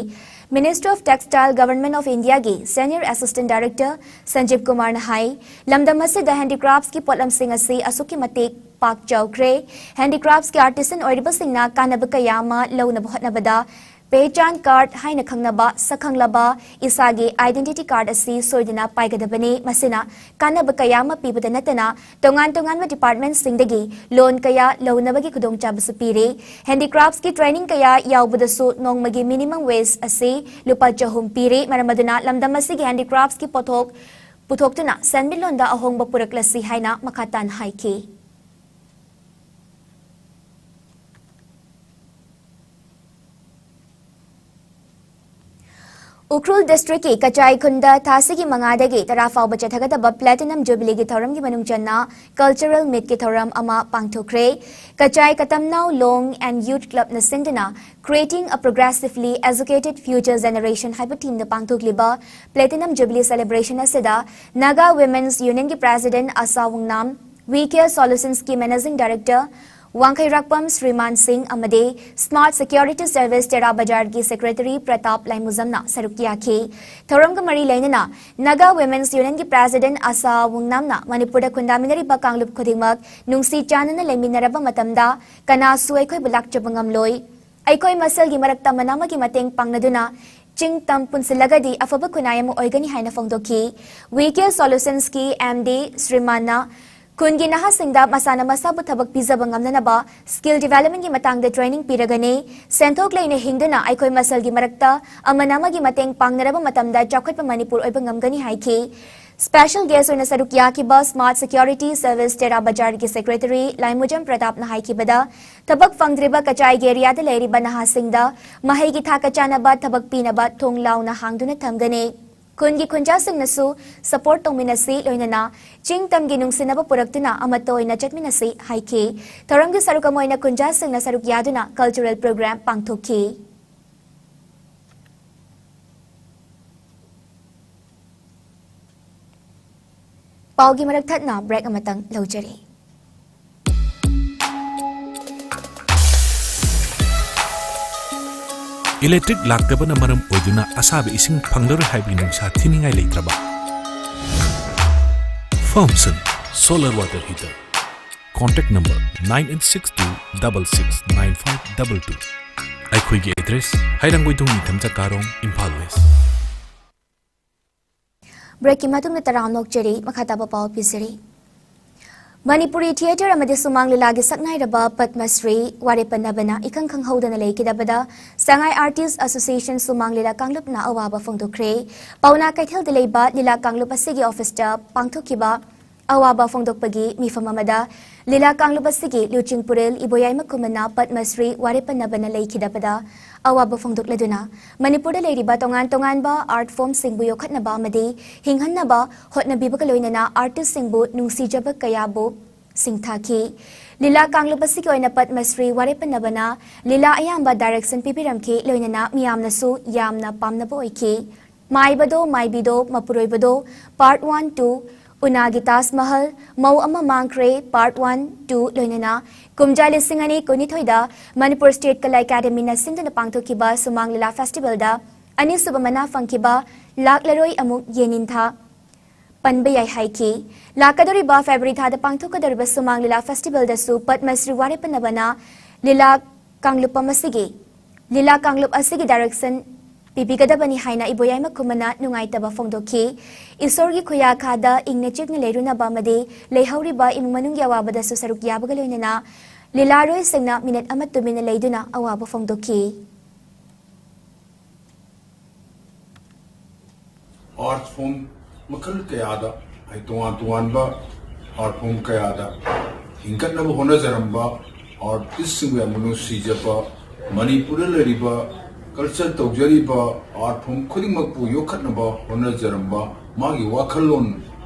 Ministry of Textile, Government of Indiaꯒꯤ Senior Assistant Director ꯁꯟꯖꯤꯕ ꯀꯨꯃꯥꯔꯅ ꯍꯥꯏ, ꯂꯝꯗꯝ ꯑꯁꯤꯗ ꯍꯦꯟꯗꯤꯀ꯭ꯔꯥꯐꯁꯀꯤ ꯄꯣꯠꯂꯝꯁꯤꯡ ꯑꯁꯤ ꯑꯁꯨꯛꯀꯤ ꯃꯇꯤꯛ ꯄꯥꯛ ꯆꯥꯎꯈ꯭ꯔꯦ꯫ ꯍꯦꯟꯗꯤꯀ꯭ꯔꯥꯐꯁꯀꯤ ꯑꯥꯔꯇꯤꯁꯟ ꯑꯣꯏꯔꯤꯕꯁꯤꯡꯅ ꯀꯥꯟꯅꯕ ꯀꯌꯥ ꯑꯃ ꯂꯧꯅꯕ ꯍꯣꯠꯅꯕꯗ ꯄꯦꯍꯆꯥꯟ ꯀꯥꯔꯗ ꯍꯥꯏꯅ ꯈꯪꯅꯕ ꯁꯛꯈꯪꯂꯕ ꯏꯁꯥꯒꯤ ꯑꯥꯏꯗꯦꯟꯇꯤꯇꯤ ꯀꯥꯔꯗ ꯑꯁꯤ ꯁꯣꯏꯗꯅ ꯄꯥꯏꯒꯗꯕꯅꯤ꯫ ꯃꯁꯤꯅ ꯀꯥꯟꯅꯕ ꯀꯌꯥ ꯑꯃ ꯄꯤꯕꯗ ꯅꯠꯇꯅ ꯇꯣꯉꯥꯟ ꯇꯣꯉꯥꯟꯕ ꯗꯤꯄꯥꯔꯠꯃꯦꯟꯠꯁꯤꯡꯗꯒꯤ ꯂꯣꯟ ꯀꯌꯥ ꯂꯧꯅꯕꯒꯤ ꯈꯨꯗꯣꯡꯆꯥꯕꯁꯨ ꯄꯤꯔꯤ꯫ ꯍꯦꯟꯗꯤꯀ꯭ꯔꯥꯐꯠꯁꯀꯤ ꯇ꯭ꯔꯦꯅꯤꯡ ꯀꯌꯥ ꯌꯥꯎꯕꯗꯁꯨ ꯅꯣꯡꯃꯒꯤ ꯃꯤꯅꯤꯃꯝ ꯋꯦꯖ ꯑꯁꯤ ꯂꯨꯄꯥ ꯆꯍꯨꯝ ꯄꯤꯔꯤ꯫ ꯃꯔꯝ ꯑꯗꯨꯅ ꯂꯝꯗꯝ ꯑꯁꯤꯒꯤ ꯍꯦꯟꯗꯤꯀ꯭ꯔꯥꯐꯠꯁꯀꯤ ꯄꯣꯠꯊꯣꯛ ꯄꯨꯊꯣꯛꯇꯨꯅ ꯁꯦꯟꯃꯤꯠꯂꯣꯟꯗ ꯑꯍꯣꯡꯕ ꯄꯨꯔꯛꯂꯁꯤ ꯍꯥꯏꯅ ꯃꯈꯥ ꯇꯥꯅ ꯍꯥꯏꯈꯤ꯫ ꯎꯈ꯭ꯔꯨꯜ ꯗꯤꯁꯇ꯭ꯔꯤꯛꯀꯤ ꯀꯆꯥꯏ ꯈꯨꯟꯗ ꯊꯥ ꯑꯁꯤꯒꯤ ꯃꯉꯥꯗꯒꯤ ꯇꯔꯥ ꯐꯥꯎꯕ ꯆꯠꯊꯒꯗꯕ ꯄ꯭ꯂꯦꯇꯤꯅꯝ ꯖꯨꯕꯤꯂꯤꯒꯤ ꯊꯧꯔꯝꯒꯤ ꯃꯅꯨꯡ ꯆꯟꯅ ꯀꯜꯆꯔꯦꯜ ꯃꯤꯠꯀꯤ ꯊꯧꯔꯝ ꯑꯃ ꯄꯥꯡꯊꯣꯛꯈ꯭ꯔꯦ꯫ ꯀꯆꯥꯏ ꯀꯇꯝꯅꯥꯎ ꯂꯣꯡ ꯑꯦꯟ ꯌꯨꯠ ꯀ꯭ꯂꯕꯅ ꯁꯤꯟꯗꯨꯅ Creating a Progressively Educated Future Generation ꯍꯥꯏꯕ ꯊꯤꯝꯗ ꯄꯥꯡꯊꯣꯛꯂꯤꯕ ꯄ꯭ꯂꯦꯇꯤꯅꯝ ꯖꯨꯕꯤꯂꯤ ꯁꯦꯂꯦꯕ꯭ꯔꯦꯁꯟ ꯑꯁꯤꯗ ꯅꯥꯒꯥ ꯋꯤꯃꯦꯟꯁ ꯌꯨꯅꯤꯌꯟꯒꯤ ꯄ꯭ꯔꯦꯁꯤꯗꯦꯟꯠ ꯑꯁꯥ ꯋꯨꯡꯅꯥꯝ, ꯋꯤ ꯀꯦꯌꯔ ꯁꯣꯂꯨꯁꯟꯁꯀꯤ ꯃꯦꯅꯦꯖꯤꯡ ꯗꯥꯏꯔꯦꯛꯇꯔ ꯋꯥꯡꯈꯩꯔꯥꯛꯄꯝ ꯁ꯭ꯔꯤꯃꯥꯟ ꯁꯤꯡ ꯑꯃꯗꯤ ꯁ꯭ꯃꯥꯔꯠ ꯁꯦꯀ꯭ꯌꯨꯔꯤꯇꯤ ꯁꯔꯚꯤꯁ ꯇꯦꯔꯥ ꯕꯖꯥꯔꯒꯤ ꯁꯦꯀ꯭ꯔꯦꯇꯔꯤ ꯄ꯭ꯔꯇꯥꯞ ꯂꯥꯏꯃꯨꯖꯝꯅ ꯁꯔꯨꯛ ꯌꯥꯈꯤ꯫ ꯊꯧꯔꯝꯒ ꯃꯔꯤ ꯂꯩꯅꯅ ꯅꯥꯒꯥ ꯋꯤꯃꯦꯟꯁ ꯌꯨꯅꯤꯌꯟꯒꯤ ꯄ꯭ꯔꯦꯁꯤꯗꯦꯟꯠ ꯑꯁꯥ ꯋꯨꯡꯅꯥꯝꯅ ꯃꯅꯤꯄꯨꯔꯗ ꯈꯨꯟꯗꯥꯃꯤꯟꯅꯔꯤꯕ ꯀꯥꯡꯂꯨꯞ ꯈꯨꯗꯤꯡꯃꯛ ꯅꯨꯡꯁꯤ ꯆꯥꯟꯅꯅ ꯂꯩꯃꯤꯟꯅꯔꯕ ꯃꯇꯝꯗ ꯀꯅꯥꯁꯨ ꯑꯩꯈꯣꯏꯕꯨ ꯂꯥꯛꯆꯕ ꯉꯝꯂꯣꯏ꯫ ꯑꯩꯈꯣꯏ ꯃꯁꯦꯜꯒꯤ ꯃꯔꯛꯇ ꯑꯃꯅ ꯑꯃꯒꯤ ꯃꯇꯦꯡ ꯄꯥꯡꯅꯗꯨꯅ ꯆꯤꯡ ꯇꯝ ꯄꯨꯟꯁꯤꯜꯂꯒꯗꯤ ꯑꯐꯕ ꯈꯨꯟꯅꯥꯏ ꯑꯃ ꯑꯣꯏꯒꯅꯤ ꯍꯥꯏꯅ ꯐꯣꯡꯗꯣꯛꯈꯤ꯫ ꯋꯤ ꯀꯦ ꯁꯣꯂꯨꯁꯟꯁꯀꯤ ꯑꯦꯝ ꯗꯤ ꯁ꯭ꯔꯤꯃꯥꯟꯅ ꯈꯨꯟꯒꯤ ꯅꯍꯥꯁꯤꯡꯗ ꯃꯁꯥꯅ ꯃꯁꯥꯕꯨ ꯊꯕꯛ ꯄꯤꯖꯕ ꯉꯝꯅꯅꯕ skill developmentꯀꯤ ꯃꯇꯥꯡꯗ training ꯄꯤꯔꯒꯅꯤ꯫ ꯁꯦꯟꯊꯣꯛ ꯂꯩꯅ ꯍꯤꯡꯗꯨꯅ ꯑꯩꯈꯣꯏ ꯃꯁꯦꯜꯒꯤ ꯃꯔꯛꯇ ꯑꯃꯅ ꯑꯃꯒꯤ ꯃꯇꯦꯡ ꯄꯥꯡꯅꯔꯕ ꯃꯇꯝꯗ ꯆꯥꯎꯈꯠꯄ ꯃꯅꯤꯄꯨꯔ ꯑꯣꯏꯕ ꯉꯝꯒꯅꯤ ꯍꯥꯏꯈꯤ꯫ Special guest ꯑꯣꯏꯅ ꯁꯔꯨꯛ ꯌꯥꯈꯤꯕ Smart Security Service ꯇꯦꯔꯥ ꯕꯖꯥꯔꯒꯤ secretary ꯂꯥꯏꯃꯨꯖꯝ ꯄ꯭ꯔꯇꯥꯞꯅ ꯍꯥꯏꯈꯤꯕꯗ, ꯊꯕꯛ ꯐꯪꯗ꯭ꯔꯤꯕ ꯀꯆꯥꯏꯒꯤ areaꯗ ꯂꯩꯔꯤꯕ ꯅꯍꯥꯁꯤꯡꯗ ꯃꯍꯩꯒꯤ ꯊꯥꯛꯀ ꯆꯥꯟꯅꯕ ꯊꯕꯛ ꯄꯤꯅꯕ ꯊꯣꯡ ꯂꯥꯎꯅ ꯍꯥꯡꯗꯨꯅ ꯊꯝꯒꯅꯤ꯫ ꯈꯨꯟꯒꯤ ꯈꯨꯟꯖꯥꯁꯤꯡꯅꯁꯨ support ꯇꯧꯃꯤꯟꯅꯁꯤ, ꯂꯣꯏꯅꯅ ꯆꯤꯡ ꯇꯝꯒꯤ ꯅꯨꯡꯁꯤꯅꯕ ꯄꯨꯔꯛꯇꯨꯅ ꯑꯃꯠꯇ ꯑꯣꯏꯅ ꯆꯠꯃꯤꯟꯅꯁꯤ ꯍꯥꯏꯈꯤ꯫ ꯊꯧꯔꯝꯒꯤ ꯁꯔꯨꯛ ꯑꯃ ꯑꯣꯏꯅ ꯈꯨꯟꯖꯥꯁꯤꯡꯅ ꯁꯔꯨꯛ ꯌꯥꯗꯨꯅ cultural program ꯄꯥꯡꯊꯣꯛꯈꯤ꯫ ꯄꯥꯎꯒꯤ ꯃꯔꯛ ꯊꯠꯅ break ꯑꯃꯇꯪ ꯂꯧꯖꯔꯤ꯫ ꯏꯂꯦꯛꯇ꯭ꯔꯤꯛ ꯂꯥꯛꯇꯕꯅ ꯃꯔꯝ ꯑꯣꯏꯗꯨꯅ ꯑꯁꯥꯕ ꯏꯁꯤꯡ ꯐꯪꯂꯔꯣꯏ ꯍꯥꯏꯕꯒꯤ ꯅꯨꯡꯁꯥ ꯊꯤꯅꯤꯡꯉꯥꯏ ꯂꯩꯇ꯭ꯔꯕ? Firmson solar water heater, contact number nine eight six two double six nine five double two. ꯑꯩꯈꯣꯏꯒꯤ address, ꯍꯩꯔꯥꯡꯒꯣꯏꯊꯣꯡ ꯅꯤꯡꯊꯝ ꯆꯀꯥꯔꯣꯡ, ꯏꯝꯐꯥꯜ ꯋꯦꯁ꯫ Breakꯀꯤ ꯃꯇꯨꯡꯗ ꯇꯔꯥꯝ ꯅꯣꯛꯆꯔꯤ꯫ ꯃꯈꯥ ꯇꯥꯕ ꯄꯥꯎ ꯄꯤꯖꯔꯤ꯫ ꯃꯅꯤꯄꯨꯔꯤ theatre ꯑꯃꯗꯤ ꯁꯨꯃꯥꯡ ꯂꯤꯂꯥꯒꯤ ꯁꯛꯅꯥꯏꯔꯕ ꯄꯗꯃꯁ꯭ꯔꯤ ꯋꯥꯔꯦꯄꯟꯅꯕꯅ ꯏꯈꯪ ꯈꯪꯍꯧꯗꯅ ꯂꯩꯈꯤꯗꯕꯗ ꯁꯉꯥꯏ Artist Association ꯁꯨꯃꯥꯡ ꯂꯤꯂꯥ ꯀꯥꯡꯂꯨꯞꯅ ꯑꯋꯥꯕ ꯐꯣꯡꯗꯣꯛꯈ꯭ꯔꯦ꯫ ꯄꯥꯎꯅꯥ ꯀꯩꯊꯦꯜꯗ ꯂꯩꯕ ꯂꯤꯂꯥ ꯀꯥꯡꯂꯨꯞ ꯑꯁꯤꯒꯤ officeꯇ ꯄꯥꯡꯊꯣꯛꯈꯤꯕ ꯑꯋꯥꯕ ꯐꯣꯡꯗꯣꯛꯄꯒꯤ ꯃꯤꯐꯝ ꯑꯃꯗ ꯂꯤꯂꯥ ꯀꯥꯡꯂꯨꯞ ꯑꯁꯤꯒꯤ ꯂꯨꯆꯤꯡꯄꯨꯔꯦꯜ ꯏꯕꯣꯌꯥꯏꯃ ꯈꯨꯃꯟꯅ ꯄꯗꯃꯁ꯭ꯔꯤ ꯋꯥꯔꯦꯄꯟꯅꯕꯅ ꯂꯩꯈꯤꯗꯕꯗ ꯑꯋꯥꯕ ꯐꯣꯡꯗꯣꯛꯂꯗꯨꯅ ꯃꯅꯤꯄꯨꯔꯗ ꯂꯩꯔꯤꯕ ꯇꯣꯉꯥꯟ ꯇꯣꯉꯥꯟꯕ art formꯁꯤꯡꯕꯨ ꯌꯣꯛꯈꯠꯅꯕ ꯑꯃꯗꯤ ꯍꯤꯡꯍꯟꯅꯕ ꯍꯣꯠꯅꯕꯤꯕꯒ ꯂꯣꯏꯅꯅ artistꯁꯤꯡꯕꯨ ꯅꯨꯡꯁꯤꯖꯕ ꯀꯌꯥꯕꯨ ꯁꯤꯡꯊꯥꯈꯤ꯫ ꯂꯤꯂꯥ ꯀꯥꯡꯂꯨꯞ ꯑꯁꯤꯒꯤ ꯑꯣꯏꯅ ꯄꯗꯃꯁ꯭ꯔꯤ ꯋꯥꯔꯦꯄꯟꯅꯕꯅ ꯂꯤꯂꯥ ꯑꯌꯥꯝꯕ direction ꯄꯤꯕꯤꯔꯝꯈꯤ, ꯂꯣꯏꯅꯅ ꯃꯤꯌꯥꯝꯅꯁꯨ ꯌꯥꯝꯅ ꯄꯥꯝꯅꯕ ꯑꯣꯏꯈꯤ꯫ ꯃꯥꯏꯕꯗꯣ ꯃꯥꯏꯕꯤꯗꯣ ꯃꯄꯨꯔꯣꯏꯕꯗꯣ Part one, two, ꯎꯅꯥꯒꯤ Taj Mahal, ꯃꯧ ꯑꯃ ꯃꯥꯡꯈ꯭ꯔꯦ Part one, two, ꯂꯣꯏꯅꯅ ꯀꯨꯝꯖꯥ ꯂꯤꯁꯤꯡ ꯑꯅꯤ ꯀꯨꯟꯅꯤꯊꯣꯏꯗ ꯃꯅꯤꯄꯨꯔ State Kala Academyꯅ ꯁꯤꯟꯗꯨꯅ ꯄꯥꯡꯊꯣꯛꯈꯤꯕ ꯁꯨꯃꯥꯡ ꯂꯤꯂꯥ festivalꯗ ꯑꯅꯤꯁꯨꯕ ꯃꯅꯥ ꯐꯪꯈꯤꯕ ꯂꯥꯛꯂꯔꯣꯏ ꯑꯃꯨꯛ ꯌꯦꯅꯤꯟꯊꯥ ꯄꯟꯕ ꯌꯥꯏ ꯍꯥꯏꯈꯤ꯫ ꯂꯥꯛꯀꯗꯧꯔꯤꯕ February ꯊꯥꯗ ꯄꯥꯡꯊꯣꯛꯀꯗꯧꯔꯤꯕ ꯁꯨꯃꯥꯡ ꯂꯤꯂꯥ festivalꯗꯁꯨ ꯄꯗꯃꯁ꯭ꯔꯤ ꯋꯥꯔꯦꯄꯟꯅꯕꯅ ꯂꯤꯂꯥ ꯀꯥꯡꯂꯨꯞ ꯑꯃꯁꯤꯒꯤ, ꯂꯤꯂꯥ ꯀꯥꯡꯂꯨꯞ ꯑꯁꯤꯒꯤ direction ꯄꯤꯕꯤꯒꯗꯕꯅꯤ ꯍꯥꯏꯅ ꯏꯕꯣꯌꯥꯏꯃ ꯈꯨꯃꯟꯅ ꯅꯨꯡꯉꯥꯏꯇꯕ ꯐꯣꯡꯗꯣꯛꯈꯤ꯫ ꯏꯁꯣꯔꯒꯤ ꯈꯨꯌꯥꯈꯥꯗ ꯏꯪꯅ ꯆꯤꯛꯅ ꯂꯩꯔꯨꯅꯕ ꯑꯃꯗꯤ ꯂꯩꯍꯧꯔꯤꯕ ꯏꯃꯨꯡ ꯃꯅꯨꯡꯒꯤ ꯑꯋꯥꯕꯗꯁꯨ ꯁꯔꯨꯛ ꯌꯥꯕꯒ ꯂꯣꯏꯅꯅ ꯂꯤꯂꯥꯔꯣꯏꯁꯤꯡꯅ ꯃꯤꯅꯤꯠ ꯑꯃ ꯇꯨꯃꯤꯟꯅ ꯂꯩꯗꯨꯅ ꯑꯋꯥꯕ ꯐꯣꯡꯗꯣꯛꯈꯤ꯫ Art form ꯃꯈꯜ ꯀꯌꯥꯗ, ꯍꯥꯏ, ꯇꯣꯉꯥꯟ ꯇꯣꯉꯥꯟꯕ art form ꯀꯌꯥꯗ ꯍꯤꯡꯒꯠꯅꯕ ꯍꯣꯠꯅꯖꯔꯝꯕ artistꯁꯤꯡꯕꯨ ꯌꯥꯝꯅ ꯅꯨꯡꯁꯤꯖꯕ, ꯃꯅꯤꯄꯨꯔꯗ ꯂꯩꯔꯤꯕ culture ꯇꯧꯖꯔꯤꯕ art form ꯈꯨꯗꯤꯡꯃꯛꯄꯨ ꯌꯣꯛꯈꯠꯅꯕ ꯍꯣꯠꯅꯖꯔꯝꯕ, ꯃꯥꯒꯤ ꯋꯥꯈꯜꯂꯣꯟ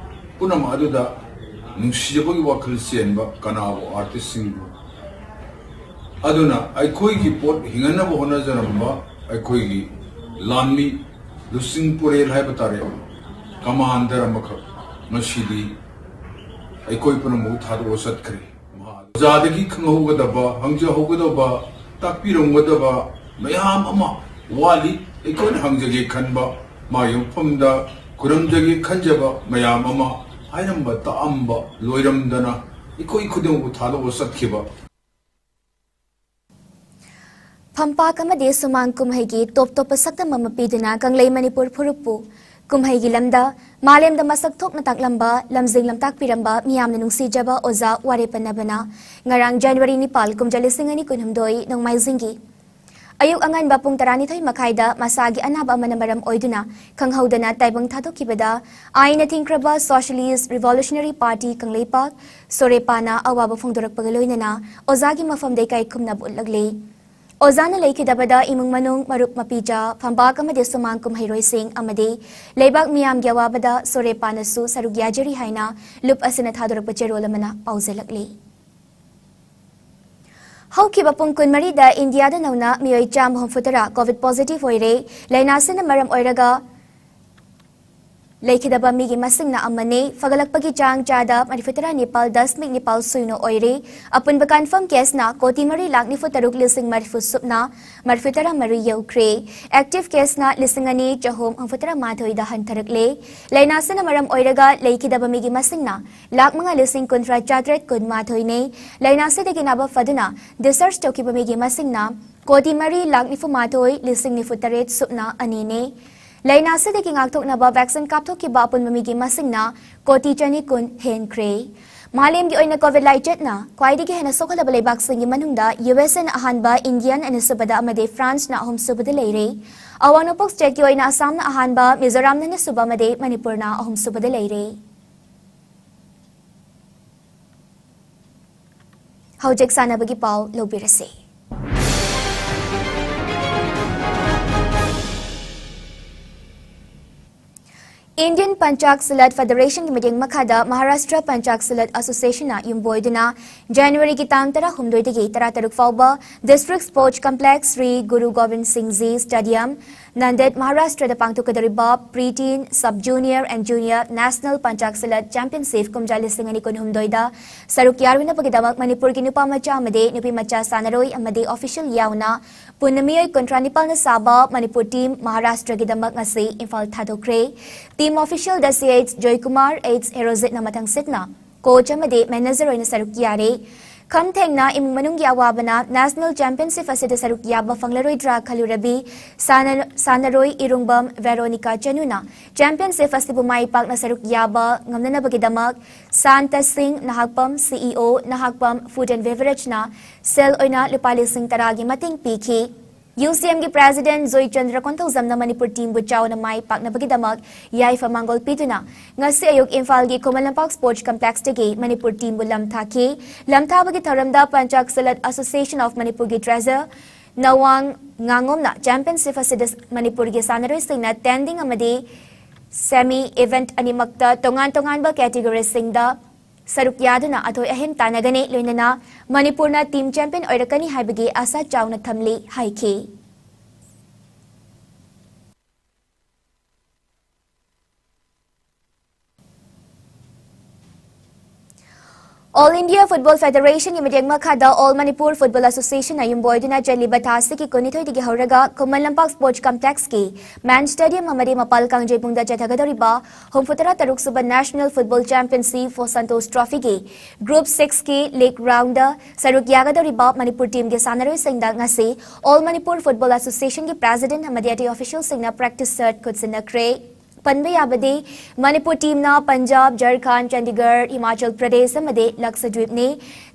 ꯄꯨꯝꯅꯃꯛ ꯑꯗꯨꯗ ꯅꯨꯡꯁꯤꯖꯕꯒꯤ ꯋꯥꯈꯜ ꯆꯦꯟꯕ ꯀꯅꯥꯕꯨ artistꯁꯤꯡꯕꯨ ꯑꯗꯨꯅ ꯑꯩꯈꯣꯏꯒꯤ ꯄꯣꯠ ꯍꯤꯡꯍꯟꯅꯕ ꯍꯣꯠꯅꯖꯔꯝꯕ ꯑꯩꯈꯣꯏꯒꯤ ꯂꯥꯟꯃꯤ ꯂꯨꯆꯤꯡ ꯄꯨꯔꯦꯜ ꯍꯥꯏꯕ ꯇꯥꯔꯦ, commander ꯑꯃꯈꯛ ꯉꯁꯤꯗꯤ ꯑꯩꯈꯣꯏ ꯄꯨꯝꯅꯃꯛ ꯊꯥꯗꯣꯛꯑ ꯆꯠꯈ꯭ꯔꯦ꯫ ꯃꯍꯥꯛ ꯑꯣꯖꯥꯗꯒꯤ ꯈꯪꯍꯧꯒꯗꯕ, ꯍꯪꯖꯍꯧꯒꯗꯕ, ꯇꯥꯛꯄꯤꯔꯝꯒꯗꯕ ꯃꯌꯥꯝ ꯑꯃ ꯋꯥꯠꯂꯤ꯫ ꯑꯩꯈꯣꯏꯅ ꯍꯪꯖꯒꯦ ꯈꯟꯕ, ꯃꯥꯒꯤ ꯃꯐꯝꯗ ꯈꯨꯔꯨꯝꯖꯒꯦ ꯈꯟꯖꯕ ꯃꯌꯥꯝ ꯑꯃ ꯍꯥꯏꯔꯝꯕ, ꯇꯥꯛꯑꯝꯕ ꯂꯣꯏꯔꯝꯗꯅ ꯑꯩꯈꯣꯏ ꯈꯨꯗꯤꯡꯃꯛꯄꯨ ꯊꯥꯗꯣꯛꯑ ꯆꯠꯈꯤꯕ꯫ ꯐꯝꯄꯥꯛ ꯑꯃꯗꯤ ꯁꯨꯃꯥꯡ ꯀꯨꯝꯍꯩꯒꯤ ꯇꯣꯞ ꯇꯣꯞꯄ ꯁꯛꯇꯝ ꯑꯃ ꯄꯤꯗꯨꯅ ꯀꯪꯂꯩ ꯃꯅꯤꯄꯨꯔ ꯐꯨꯔꯨꯞꯄꯨ ꯀꯨꯝꯍꯩꯒꯤ ꯂꯝꯗ ꯃꯥꯂꯦꯝꯗ ꯃꯁꯛ ꯊꯣꯛꯅ ꯇꯥꯛꯂꯝꯕ, ꯂꯝꯖꯤꯡ ꯂꯝꯇꯥꯛꯄꯤꯔꯝꯕ ꯃꯤꯌꯥꯝꯅ ꯅꯨꯡꯁꯤꯖꯕ ꯑꯣꯖꯥ ꯋꯥꯔꯦꯄ ꯅꯕꯅ ꯉꯔꯥꯡ January ꯅꯤꯄꯥꯜ, ꯀꯨꯝꯖꯥ ꯂꯤꯁꯤꯡ ꯑꯅꯤ ꯀꯨꯟꯍꯨꯝꯗꯣꯏ ꯅꯣꯡꯃꯥꯏꯖꯤꯡꯒꯤ ꯑꯌꯨꯛ ꯑꯉꯟꯕ ꯄꯨꯡ ꯇꯔꯥꯅꯤꯊꯣꯏ ꯃꯈꯥꯏꯗ ꯃꯁꯥꯒꯤ ꯑꯅꯥꯕ ꯑꯃꯅ ꯃꯔꯝ ꯑꯣꯏꯗꯨꯅ ꯈꯪꯍꯧꯗꯅ ꯇꯥꯏꯕꯪ ꯊꯥꯗꯣꯛꯈꯤꯕꯗ ꯑꯥꯏꯟꯅ ꯊꯤꯡꯈ꯭ꯔꯕ Socialist Revolutionary Party ꯀꯪꯂꯩꯄꯥꯛ, ꯁꯣꯔꯦꯄꯥꯅ ꯑꯋꯥꯕ ꯐꯣꯡꯗꯣꯔꯛꯄꯒ ꯂꯣꯏꯅꯅ ꯑꯣꯖꯥꯒꯤ ꯃꯐꯝꯗ ꯏꯀꯥꯏ ꯈꯨꯝꯅꯕ ꯎꯠꯂꯛꯂꯤ꯫ ꯑꯣꯖꯥꯅ ꯂꯩꯈꯤꯗꯕꯗ ꯏꯃꯨꯡ ꯃꯅꯨꯡ, ꯃꯔꯨꯞ ꯃꯄꯤꯖꯥ, ꯐꯝꯕꯥꯛ ꯑꯃꯗꯤ ꯁꯨꯃꯥꯡ ꯀꯨꯝꯍꯩꯔꯣꯏꯁꯤꯡ ꯑꯃꯗꯤ ꯂꯩꯕꯥꯛ ꯃꯤꯌꯥꯝꯒꯤ ꯑꯋꯥꯕꯗ ꯁꯣꯔꯦꯄꯥꯅꯁꯨ ꯁꯔꯨꯛ ꯌꯥꯖꯔꯤ ꯍꯥꯏꯅ ꯂꯨꯞ ꯑꯁꯤꯅ ꯊꯥꯗꯣꯔꯛꯄ ꯆꯦꯔꯣꯜ ꯑꯃꯅ ꯄꯥꯎꯖꯦꯜꯂꯛꯂꯤ꯫ ꯍꯧꯈꯤꯕ ꯄꯨꯡ ꯀꯨꯟꯃꯔꯤꯗ ꯏꯟꯗꯤꯌꯥꯗ ꯅꯧꯅ ꯃꯤꯑꯣꯏ ꯆꯥꯝꯃ ꯍꯨꯝꯐꯨꯇꯔꯥ COVID positive ꯑꯣꯏꯔꯦ꯫ ꯂꯥꯏꯅꯥꯁꯤꯅ ꯃꯔꯝ ꯑꯣꯏꯔꯒ ꯂꯩꯈꯤꯗꯕ ꯃꯤꯒꯤ ꯃꯁꯤꯡꯅ ꯑꯃꯅꯤ꯫ ꯐꯒꯠꯂꯛꯄꯒꯤ ꯆꯥꯡ ꯆꯥꯗ ꯃꯔꯤꯐꯨꯇꯔꯥ ꯅꯤꯄꯥꯜ ꯗꯁꯃꯤꯛ ꯅꯤꯄꯥꯜ ꯁꯨꯏꯅ ꯑꯣꯏꯔꯤ꯫ ꯑꯄꯨꯟꯕ confirm caseꯅ ꯀꯣꯇꯤ ꯃꯔꯤ ꯂꯥꯈ ꯅꯤꯐꯨ ꯇꯔꯨꯛ ꯂꯤꯁꯤꯡ ꯃꯔꯤꯐꯨ ꯁꯨꯞꯅ ꯃꯔꯤꯐꯨꯇꯔꯥ ꯃꯔꯤ ꯌꯧꯈ꯭ꯔꯦ꯫ Active caseꯅ ꯂꯤꯁꯤꯡ ꯑꯅꯤ ꯆꯍꯨꯝ ꯍꯨꯝꯐꯨꯇꯔꯥ ꯃꯥꯊꯣꯏꯗ ꯍꯟꯊꯔꯛꯂꯦ꯫ ꯂꯥꯏꯅꯥꯁꯤꯅ ꯃꯔꯝ ꯑꯣꯏꯔꯒ ꯂꯩꯈꯤꯗꯕ ꯃꯤꯒꯤ ꯃꯁꯤꯡꯅ ꯂꯥꯈ ꯃꯉꯥ ꯂꯤꯁꯤꯡ ꯀꯨꯟꯊ꯭ꯔꯥ ꯆꯥꯇ꯭ꯔꯦꯠ ꯀꯨꯟꯃꯥꯊꯣꯏꯅꯤ꯫ ꯂꯥꯏꯅꯥꯁꯤꯗꯒꯤ ꯅꯥꯕ ꯐꯗꯨꯅ discharge ꯇꯧꯈꯤꯕ ꯃꯤꯒꯤ ꯃꯁꯤꯡꯅ ꯀꯣꯇꯤ ꯃꯔꯤ ꯂꯥꯈ ꯅꯤꯐꯨ ꯃꯥꯊꯣꯏ ꯂꯤꯁꯤꯡ ꯅꯤꯐꯨ ꯇꯔꯦꯠ ꯁꯨꯞꯅ ꯑꯅꯤꯅꯤ꯫ ꯂꯥꯏꯅꯥꯁꯤꯗꯒꯤ ꯉꯥꯛꯊꯣꯛꯅꯕ vaccine ꯀꯥꯞꯊꯣꯛꯈꯤꯕ ꯑꯄꯨꯟꯕ ꯃꯤꯒꯤ ꯃꯁꯤꯡꯅ ꯀꯣꯇꯤ ꯆꯅꯤ ꯀꯨꯟ ꯍꯦꯟꯈ꯭ꯔꯦ꯫ ꯃꯥꯂꯦꯝꯒꯤ ꯑꯣꯏꯅ COVID ꯂꯥꯏꯆꯠꯅ ꯈ꯭ꯋꯥꯏꯗꯒꯤ ꯍꯦꯟꯅ ꯁꯣꯛꯍꯜꯂꯕ ꯂꯩꯕꯥꯛꯁꯤꯡꯒꯤ ꯃꯅꯨꯡꯗ USAꯅ ꯑꯍꯥꯟꯕ, Indiaꯅ ꯑꯅꯤꯁꯨꯕꯗ ꯑꯃꯗꯤ Franceꯅ ꯑꯍꯨꯝꯁꯨꯕꯗ ꯂꯩꯔꯦ꯫ ꯑꯋꯥꯡ ꯅꯣꯡꯄꯣꯛ stateꯀꯤ ꯑꯣꯏꯅ ꯑꯁꯥꯝꯅ ꯑꯍꯥꯟꯕ, ꯃꯤꯖꯣꯔꯥꯝꯅ ꯑꯅꯤꯁꯨꯕ ꯑꯃꯗꯤ ꯃꯅꯤꯄꯨꯔꯅ ꯑꯍꯨꯝꯁꯨꯕꯗ ꯂꯩꯔꯦ꯫ ꯍꯧꯖꯤꯛ ꯁꯥꯟꯅꯕꯒꯤ ꯄꯥꯎ ꯂꯧꯕꯤꯔꯁꯤ꯫ Indian Panchak Silat Federationꯒꯤ ꯃꯤꯠꯌꯦꯡ ꯃꯈꯥꯗ Maharashtra Panchak Silat Associationꯅ ꯌꯨꯝꯕꯣꯏꯗꯨꯅ Januaryꯒꯤ ꯇꯥꯡ ꯇꯔꯥꯍꯨꯝꯗꯣꯏꯗꯒꯤ ꯇꯔꯥꯇꯔꯨꯛ ꯐꯥꯎꯕ District Sports Complex Sri Guru Gobind Singh Ji Stadium, Nanded, Maharashtraꯗ ꯄꯥꯡꯊꯣꯛꯀꯗꯧꯔꯤꯕ Pre-Teen, Sub Junior and Junior National Panchak Silat Championship ꯀꯨꯝꯖꯥ ꯂꯤꯁꯤꯡ ꯑꯅꯤ ꯀꯨꯟꯍꯨꯝꯗꯣꯏꯗ ꯁꯔꯨꯛ ꯌꯥꯔꯨꯅꯕꯒꯤꯗꯃꯛ ꯃꯅꯤꯄꯨꯔꯒꯤ ꯅꯨꯄꯥ ꯃꯆꯥ ꯑꯃꯗꯤ ꯅꯨꯄꯤ ꯃꯆꯥ ꯁꯥꯟꯅꯔꯣꯏ ꯑꯃꯗꯤ official ꯌꯥꯎꯅ ꯄꯨꯟꯅ ꯃꯤꯑꯣꯏ ꯀꯨꯟꯊ꯭ꯔꯥ ꯅꯤꯄꯥꯜꯅ ꯁꯥꯕ ꯃꯅꯤꯄꯨꯔ team ꯃꯍꯥꯔꯥꯁꯇ꯭ꯔꯒꯤꯗꯃꯛ ꯉꯁꯤ Imphal ꯊꯥꯗꯣꯛꯈ꯭ꯔꯦ꯫ Team officialꯗ C H Joykumar, H ꯍꯦꯔꯣꯖꯤꯠꯅ ꯃꯊꯪꯁꯤꯠꯅ coach ꯑꯃꯗꯤ manager ꯑꯣꯏꯅ ꯁꯔꯨꯛ ꯌꯥꯔꯦ꯫ ꯈꯝ ꯊꯦꯡꯅ ꯏꯃꯨꯡ ꯃꯅꯨꯡꯒꯤ ꯑꯋꯥꯕꯅ national championship ꯑꯁꯤꯗ ꯁꯔꯨꯛ ꯌꯥꯕ ꯐꯪꯂꯔꯣꯏꯗ꯭ꯔꯥ ꯈꯜꯂꯨꯔꯕꯤ ꯁꯥꯟꯅ-, ꯁꯥꯟꯅꯔꯣꯏ ꯏꯔꯨꯡꯕꯝ ꯚꯦꯔꯣꯅꯤꯀꯥ ꯆꯅꯨꯅ championship ꯑꯁꯤꯕꯨ ꯃꯥꯏ ꯄꯥꯛꯅ ꯁꯔꯨꯛ ꯌꯥꯕ ꯉꯝꯅꯅꯕꯒꯤꯗꯃꯛ ꯁꯥꯟꯇ ꯁꯤꯡ Nahakpam, CEO, Nahakpam Food and Beverageꯅ ꯁꯦꯜ ꯑꯣꯏꯅ ꯂꯨꯄꯥ ꯂꯤꯁꯤꯡ ꯇꯔꯥꯒꯤ ꯃꯇꯦꯡ ꯄꯤꯈꯤ꯫ UCMꯒꯤ President ꯖꯣꯏꯆꯟꯗ꯭ꯔ ꯀꯣꯟꯊꯧꯖꯝꯅ ꯃꯅꯤꯄꯨꯔ teamꯕꯨ ꯆꯥꯎꯅ ꯃꯥꯏ ꯄꯥꯛꯅꯕꯒꯤꯗꯃꯛ ꯌꯥꯏꯐ ꯃꯥꯡꯒꯣꯜ ꯄꯤꯗꯨꯅ ꯉꯁꯤ ꯑꯌꯨꯛ ꯏꯝꯐꯥꯜꯒꯤ ꯈꯨꯃꯟ ꯂꯝꯄꯥꯛ Sports Complexꯇꯒꯤ ꯃꯅꯤꯄꯨꯔ teamꯕꯨ ꯂꯝ ꯊꯥꯈꯤ꯫ ꯂꯝ ꯊꯥꯕꯒꯤ ꯊꯧꯔꯝꯗ Panchak Silat Association of Manipurꯒꯤ treasurer ꯅꯋꯥꯡ ꯉꯥꯉꯣꯝꯅ championship ꯑꯁꯤꯗ ꯃꯅꯤꯄꯨꯔꯒꯤ ꯁꯥꯟꯅꯔꯣꯏꯁꯤꯡꯅ tending ꯑꯃꯗꯤ semi event ꯑꯅꯤꯃꯛꯇ ꯇꯣꯉꯥꯟ ꯇꯣꯉꯥꯟꯕ categoryꯁꯤꯡꯗ ꯁꯔꯨꯛ ꯌꯥꯗꯨꯅ ꯑꯊꯣꯏ ꯑꯍꯦꯟ ꯇꯥꯟꯅꯒꯅꯤ, ꯂꯣꯏꯅꯅ ꯃꯅꯤꯄꯨꯔꯅ team champion ꯑꯣꯏꯔꯛꯀꯅꯤ ꯍꯥꯏꯕꯒꯤ ꯑꯥꯁꯥ ꯆꯥꯎꯅ ꯊꯝꯂꯤ ꯍꯥꯏꯈꯤ꯫ All India Football Federation ꯒꯤ ꯃꯤꯠꯌꯦꯡ ꯃꯈꯥꯗ All Manipur Football Association ꯅ ꯌꯨꯝꯕꯣꯏꯗꯨꯅ ꯆꯠꯂꯤꯕ ꯊꯥ ꯑꯁꯤꯒꯤ ꯀꯨꯟꯅꯤꯊꯣꯏꯗꯒꯤ ꯍꯧꯔꯒ ꯈꯨꯃꯟ ꯂꯝꯄꯥꯛ Sports Complex ꯀꯤ ꯃꯦꯟ ꯁ꯭ꯇꯦꯗꯤꯌꯝ ꯑꯃꯗꯤ ꯃꯄꯥꯜ ꯀꯥꯡꯖꯩꯕꯨꯡꯗ ꯆꯠꯊꯒꯗꯧꯔꯤꯕ ꯍꯨꯝꯐꯨꯇꯔꯥ ꯇꯔꯨꯛ ꯁꯨꯕ National Football Championship ꯐꯣꯁꯥꯟꯇꯣꯁ Trophy ꯒꯤ Group six ꯀꯤ league round ꯗ ꯁꯔꯨꯛ ꯌꯥꯒꯗꯧꯔꯤꯕ ꯃꯅꯤꯄꯨꯔ team ꯒꯤ ꯁꯥꯟꯅꯔꯣꯏꯁꯤꯡꯗ ꯉꯁꯤ All Manipur Football Association ꯒꯤ president ꯑꯃꯗꯤ ꯑꯇꯩ official ꯁꯤꯡꯅ practice shirt ꯈꯨꯠꯁꯤꯟꯅꯈ꯭ꯔꯦ꯫ ꯄꯟꯕ ꯌꯥꯕꯗꯤ, ꯃꯅꯤꯄꯨꯔ team ꯅ ꯄꯟꯖꯥꯕ, ꯖꯔꯈꯟꯗ, ꯆꯟꯗꯤꯒꯔ, ꯍꯤꯃꯥꯆꯜ ꯄ꯭ꯔꯗꯦꯁ ꯑꯃꯗꯤ ꯂꯛꯁꯗ꯭ꯋꯤꯞꯅꯤ꯫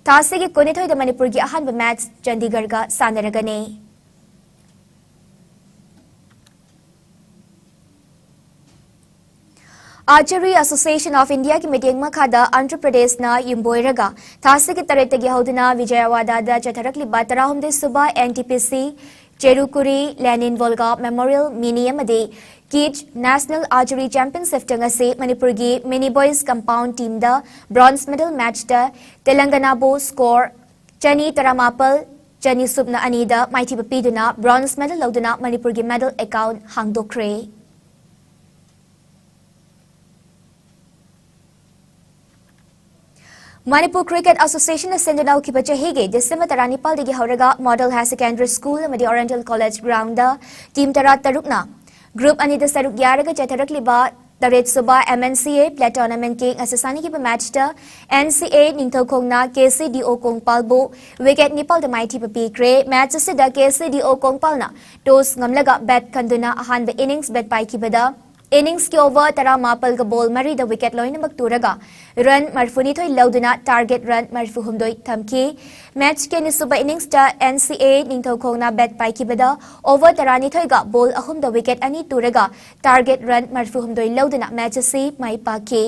ꯊꯥ ꯑꯁꯤꯒꯤ ꯀꯨꯟꯅꯤꯊꯣꯏꯗ ꯃꯅꯤꯄꯨꯔꯒꯤ ꯑꯍꯥꯟꯕ match ꯆꯟꯗꯤꯒꯔꯒ ꯁꯥꯟꯅꯔꯒꯅꯤ꯫ Archery Association of India ꯒꯤ ꯃꯤꯠꯌꯦꯡ ꯃꯈꯥꯗ ꯑꯟꯙ꯭ꯔ ꯄ꯭ꯔꯗꯦꯁꯅ ꯌꯨꯝꯕꯣꯏꯔꯒ ꯊꯥ ꯑꯁꯤꯒꯤ ꯇꯔꯦꯠꯇꯒꯤ ꯍꯧꯗꯨꯅ ꯕꯤꯖꯌꯋꯥꯗꯥꯗ ꯆꯠꯊꯔꯛꯂꯤꯕ ꯇꯔꯥꯍꯨꯝꯗꯣꯏ ꯁꯨꯕ N T P C ꯆꯦꯔꯨꯀꯨꯔꯤ ꯂꯦꯅꯤꯟ ꯚꯣꯜꯒꯥ Memorial Mini ꯑꯃꯗꯤ Kids National Archery Championship ꯇ ꯉꯁꯤ ꯃꯅꯤꯄꯨꯔꯒꯤ Mini Boys Compound team ꯗ bronze medal match ꯇ ꯇꯦꯂꯪꯒꯅꯥꯕꯨ score ꯆꯅꯤ ꯇꯔꯥꯃꯥꯄꯜ, ꯆꯅꯤ ꯁꯨꯞꯅ ꯑꯅꯤꯗ ꯃꯥꯏꯊꯤꯕ ꯄꯤꯗꯨꯅ bronze medal ꯂꯧꯗꯨꯅ ꯃꯅꯤꯄꯨꯔꯒꯤ medal account ꯍꯥꯡꯗꯣꯛꯈ꯭ꯔꯦ꯫ Manipur Cricket Association ꯅ ꯁꯤꯟꯗꯨꯅ ꯍꯧꯈꯤꯕ ꯆꯍꯤꯒꯤ December ꯇꯔꯥꯅꯤꯄꯥꯜꯗꯒꯤ ꯍꯧꯔꯒ Model Higher Secondary School ꯑꯃꯗꯤ Oriental College ground ꯗ team ꯇꯔꯥꯇꯔꯨꯛꯅ group ꯑꯅꯤꯗ ꯁꯔꯨꯛ ꯌꯥꯔꯒ ꯆꯠꯊꯔꯛꯂꯤꯕ ꯇꯔꯦꯠ ꯁꯨꯕ M N C A plate tournament ꯀꯤ ꯉꯁꯤ ꯁꯥꯟꯅꯈꯤꯕ match ꯇ N C A ꯅꯤꯡꯊꯧꯈꯣꯡꯅ K C D O ꯀꯣꯡꯄꯥꯜꯕꯨ wicket ꯅꯤꯄꯥꯜꯗ ꯃꯥꯏꯊꯤꯕ ꯄꯤꯈ꯭ꯔꯦ꯫ Match ꯑꯁꯤꯗ K C D O ꯀꯣꯡꯄꯥꯜꯅ toss ꯉꯝꯂꯒ bat ꯈꯟꯗꯨꯅ ꯑꯍꯥꯟꯕ innings bat ꯄꯥꯏꯈꯤꯕꯗ, innings ꯀꯤ over ꯇꯔꯥꯃꯥꯄꯜꯒ ball ꯃꯔꯤꯗ wicket ꯂꯣꯏꯅꯃꯛ ꯇꯨꯔꯒ run ꯃꯔꯤꯐꯨꯅꯤꯊꯣꯏ ꯂꯧꯗꯨꯅ target run ꯃꯔꯤꯐꯨꯍꯨꯝꯗꯣꯏ ꯊꯝꯈꯤ꯫ Match ꯀꯤ ꯑꯅꯤꯁꯨꯕ innings ꯇ N C A ꯅꯤꯡꯊꯧꯈꯣꯡꯅ bat ꯄꯥꯏꯈꯤꯕꯗ, over ꯇꯔꯥꯅꯤꯊꯣꯏꯒ ball ꯑꯍꯨꯝꯗ wicket ꯑꯅꯤ ꯇꯨꯔꯒ target run ꯃꯔꯤꯐꯨꯍꯨꯝꯗꯣꯏ ꯂꯧꯗꯨꯅ match ꯑꯁꯤ ꯃꯥꯏ ꯄꯥꯛꯈꯤ꯫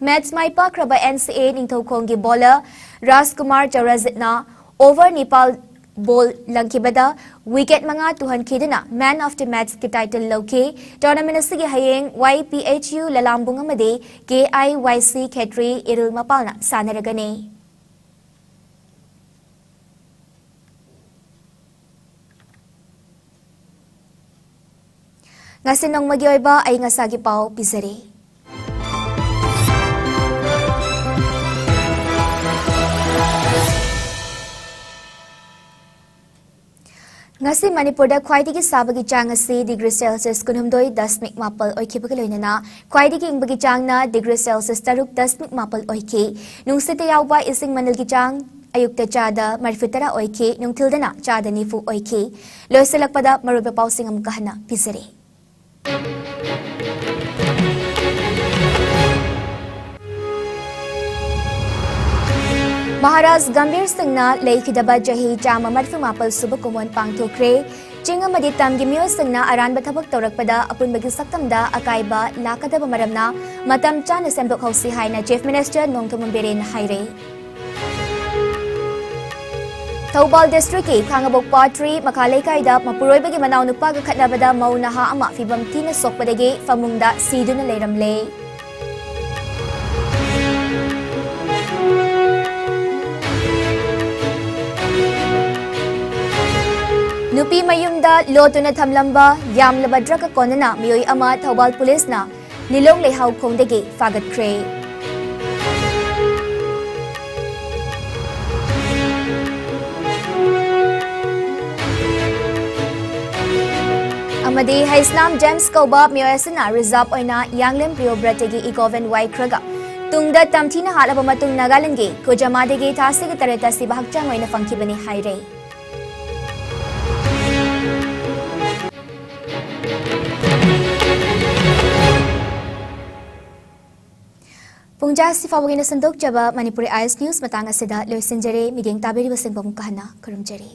Match my ꯄꯥꯛꯈ꯭ꯔꯕ N C A ꯅꯤꯡꯊꯧꯈꯣꯡꯒꯤ bowler Rajkumar ꯆꯧꯔꯥꯖꯤꯠꯅ over ꯅꯤꯄꯥꯜ ball ꯂꯪꯈꯤꯕꯗ wicket ꯃꯉꯥ ꯇꯨꯍꯟꯈꯤꯗꯨꯅ man of the match ꯀꯤ title ꯂꯧꯈꯤ꯫ Tournament ꯑꯁꯤꯒꯤ ꯍꯌꯦꯡ Y P H U ꯂꯂꯥꯝꯕꯨꯡ ꯑꯃꯗꯤ K I Y C ꯈꯦꯇ꯭ꯔꯤ ꯏꯔꯤꯜ ꯃꯄꯥꯜꯅ ꯁꯥꯟꯅꯔꯒꯅꯤ꯫ ꯉꯁꯤ ꯅꯣꯡꯃꯒꯤ ꯑꯣꯏꯕ ꯑꯏꯪ ꯑꯁꯥꯒꯤ ꯄꯥꯎ ꯄꯤꯖꯔꯤ꯫ ꯉꯁꯤ ꯃꯅꯤꯄꯨꯔꯗ ꯈ꯭ꯋꯥꯏꯗꯒꯤ ꯁꯥꯕꯒꯤ ꯆꯥꯡ ꯑꯁꯤ ꯗꯤꯒ꯭ꯔꯤ ꯁꯦꯜꯁꯤꯌꯁ ꯀꯨꯟꯍꯨꯝꯗꯣꯏ ꯗꯁꯃꯤꯛ ꯃꯥꯄꯜ ꯑꯣꯏꯈꯤꯕꯒ ꯂꯣꯏꯅꯅ ꯈ꯭ꯋꯥꯏꯗꯒꯤ ꯏꯪꯕꯒꯤ ꯆꯥꯡꯅ ꯗꯤꯒ꯭ꯔꯤ ꯁꯦꯜꯁꯤꯌꯁ ꯇꯔꯨꯛ ꯗꯁꯃꯤꯛ ꯃꯥꯄꯜ ꯑꯣꯏꯈꯤ꯫ ꯅꯨꯡꯁꯤꯠꯇ ꯌꯥꯎꯕ ꯏꯁꯤꯡ ꯃꯅꯤꯜꯒꯤ ꯆꯥꯡ ꯑꯌꯨꯛꯇ ꯆꯥꯗ ꯃꯔꯤꯐꯨ ꯇꯔꯥ ꯑꯣꯏꯈꯤ, ꯅꯨꯡꯊꯤꯜꯗꯅ ꯆꯥꯗ ꯅꯤꯐꯨ ꯑꯣꯏꯈꯤ꯫ ꯂꯣꯏꯁꯤꯜꯂꯛꯄꯗ ꯃꯔꯨꯑꯣꯏꯕ ꯄꯥꯎꯁꯤꯡ ꯑꯃꯨꯛꯀ ꯍꯟꯅ ꯄꯤꯖꯔꯤ꯫ ꯃꯍꯥꯔꯥꯖ ꯒꯝꯚꯤꯔ ꯁꯤꯡꯅ ꯂꯩꯈꯤꯗꯕ ꯆꯍꯤ ꯆꯥꯝꯃ ꯃꯔꯤꯐꯨ ꯃꯥꯄꯜ ꯁꯨꯕ ꯀꯨꯝꯑꯣꯟ ꯄꯥꯡꯊꯣꯛꯈ꯭ꯔꯦ꯫ ꯆꯤꯡ ꯑꯃꯗꯤ ꯇꯝꯒꯤ ꯃꯤꯑꯣꯏꯁꯤꯡꯅ ꯑꯔꯥꯟꯕ ꯊꯕꯛ ꯇꯧꯔꯛꯄꯗ ꯑꯄꯨꯟꯕꯒꯤ ꯁꯛꯇꯝꯗ ꯑꯀꯥꯏꯕ ꯂꯥꯛꯀꯗꯕ ꯃꯔꯝꯅ ꯃꯇꯝ ꯆꯥꯅ ꯁꯦꯝꯗꯣꯛꯍꯧꯁꯤ ꯍꯥꯏꯅ Chief Minister ꯅꯣꯡꯊꯣꯝꯕꯝ ꯕꯤꯔꯦꯟꯅ ꯍꯥꯏꯔꯦ꯫ ꯊꯧꯕꯥꯜ districtꯀꯤ ꯈꯥꯉꯕꯣꯛ ꯄꯥꯠ ꯊ꯭ꯔꯤ ꯃꯈꯥ ꯂꯩꯀꯥꯏꯗ ꯃꯄꯨꯔꯣꯏꯕꯒꯤ ꯃꯅꯥꯎꯅꯨꯄꯥꯒ ꯈꯠꯅꯕꯗ ꯃꯧ ꯅꯍꯥ ꯑꯃ ꯐꯤꯚꯝ ꯊꯤꯅ ꯁꯣꯛꯄꯗꯒꯤ ꯐꯃꯨꯡꯗ ꯁꯤꯗꯨꯅ ꯂꯩꯔꯝꯂꯦ꯫ ꯅꯨꯄꯤ ꯃꯌꯨꯝꯗ ꯂꯣꯠꯇꯨꯅ ꯊꯝꯂꯝꯕ ꯌꯥꯝꯂꯕ drugꯀ ꯀꯣꯟꯅꯅ ꯃꯤꯑꯣꯏ ꯑꯃ ꯊꯧꯕꯥꯜ policeꯅ ꯂꯤꯂꯣꯡ ꯂꯩꯍꯥꯎꯈꯣꯡꯗꯒꯤ ꯐꯥꯒꯠꯈ꯭ꯔꯦ꯫ ꯑꯃꯗꯤ ꯍꯩꯁꯅꯥꯝ ꯖꯦꯝꯁ ꯀꯧꯕ ꯃꯤꯑꯣꯏ ꯑꯁꯤꯅ reserve ꯑꯣꯏꯅ ꯌꯥꯡꯂꯦꯝ ꯄ꯭ꯔꯤꯌꯣꯕ꯭ꯔꯇꯒꯤ eco van ꯋꯥꯏꯈ꯭ꯔꯒ ꯇꯨꯡꯗ ꯇꯝꯊꯤꯅ ꯍꯥꯠꯂꯕ ꯃꯇꯨꯡ ꯅꯥꯒꯥꯂꯦꯟꯗꯒꯤ ꯀꯨꯖꯃꯥꯗꯒꯤ ꯊꯥꯁꯤꯒꯤ ꯇꯔꯦꯠꯇ ꯁꯤꯕ ꯍꯛꯆꯥꯡ ꯑꯣꯏꯅ ꯐꯪꯈꯤꯕꯅꯤ ꯍꯥꯏꯔꯦ꯫ ꯄꯨꯡꯖꯥ ꯑꯁꯤ ꯐꯥꯎꯕꯒꯤ ꯑꯣꯏꯅ ꯁꯟꯗꯣꯛꯆꯕ ꯃꯅꯤꯄꯨꯔꯤ ꯑꯥꯏ ꯑꯦꯁ news ꯃꯇꯥꯡ ꯑꯁꯤꯗ ꯂꯣꯏꯁꯤꯟꯖꯔꯦ꯫ ꯃꯤꯠꯌꯦꯡ ꯇꯥꯕꯤꯔꯤꯕꯁꯤꯡꯕꯨ ꯑꯃꯨꯛꯀ ꯍꯟꯅ ꯈꯨꯔꯨꯝꯖꯔꯤ꯫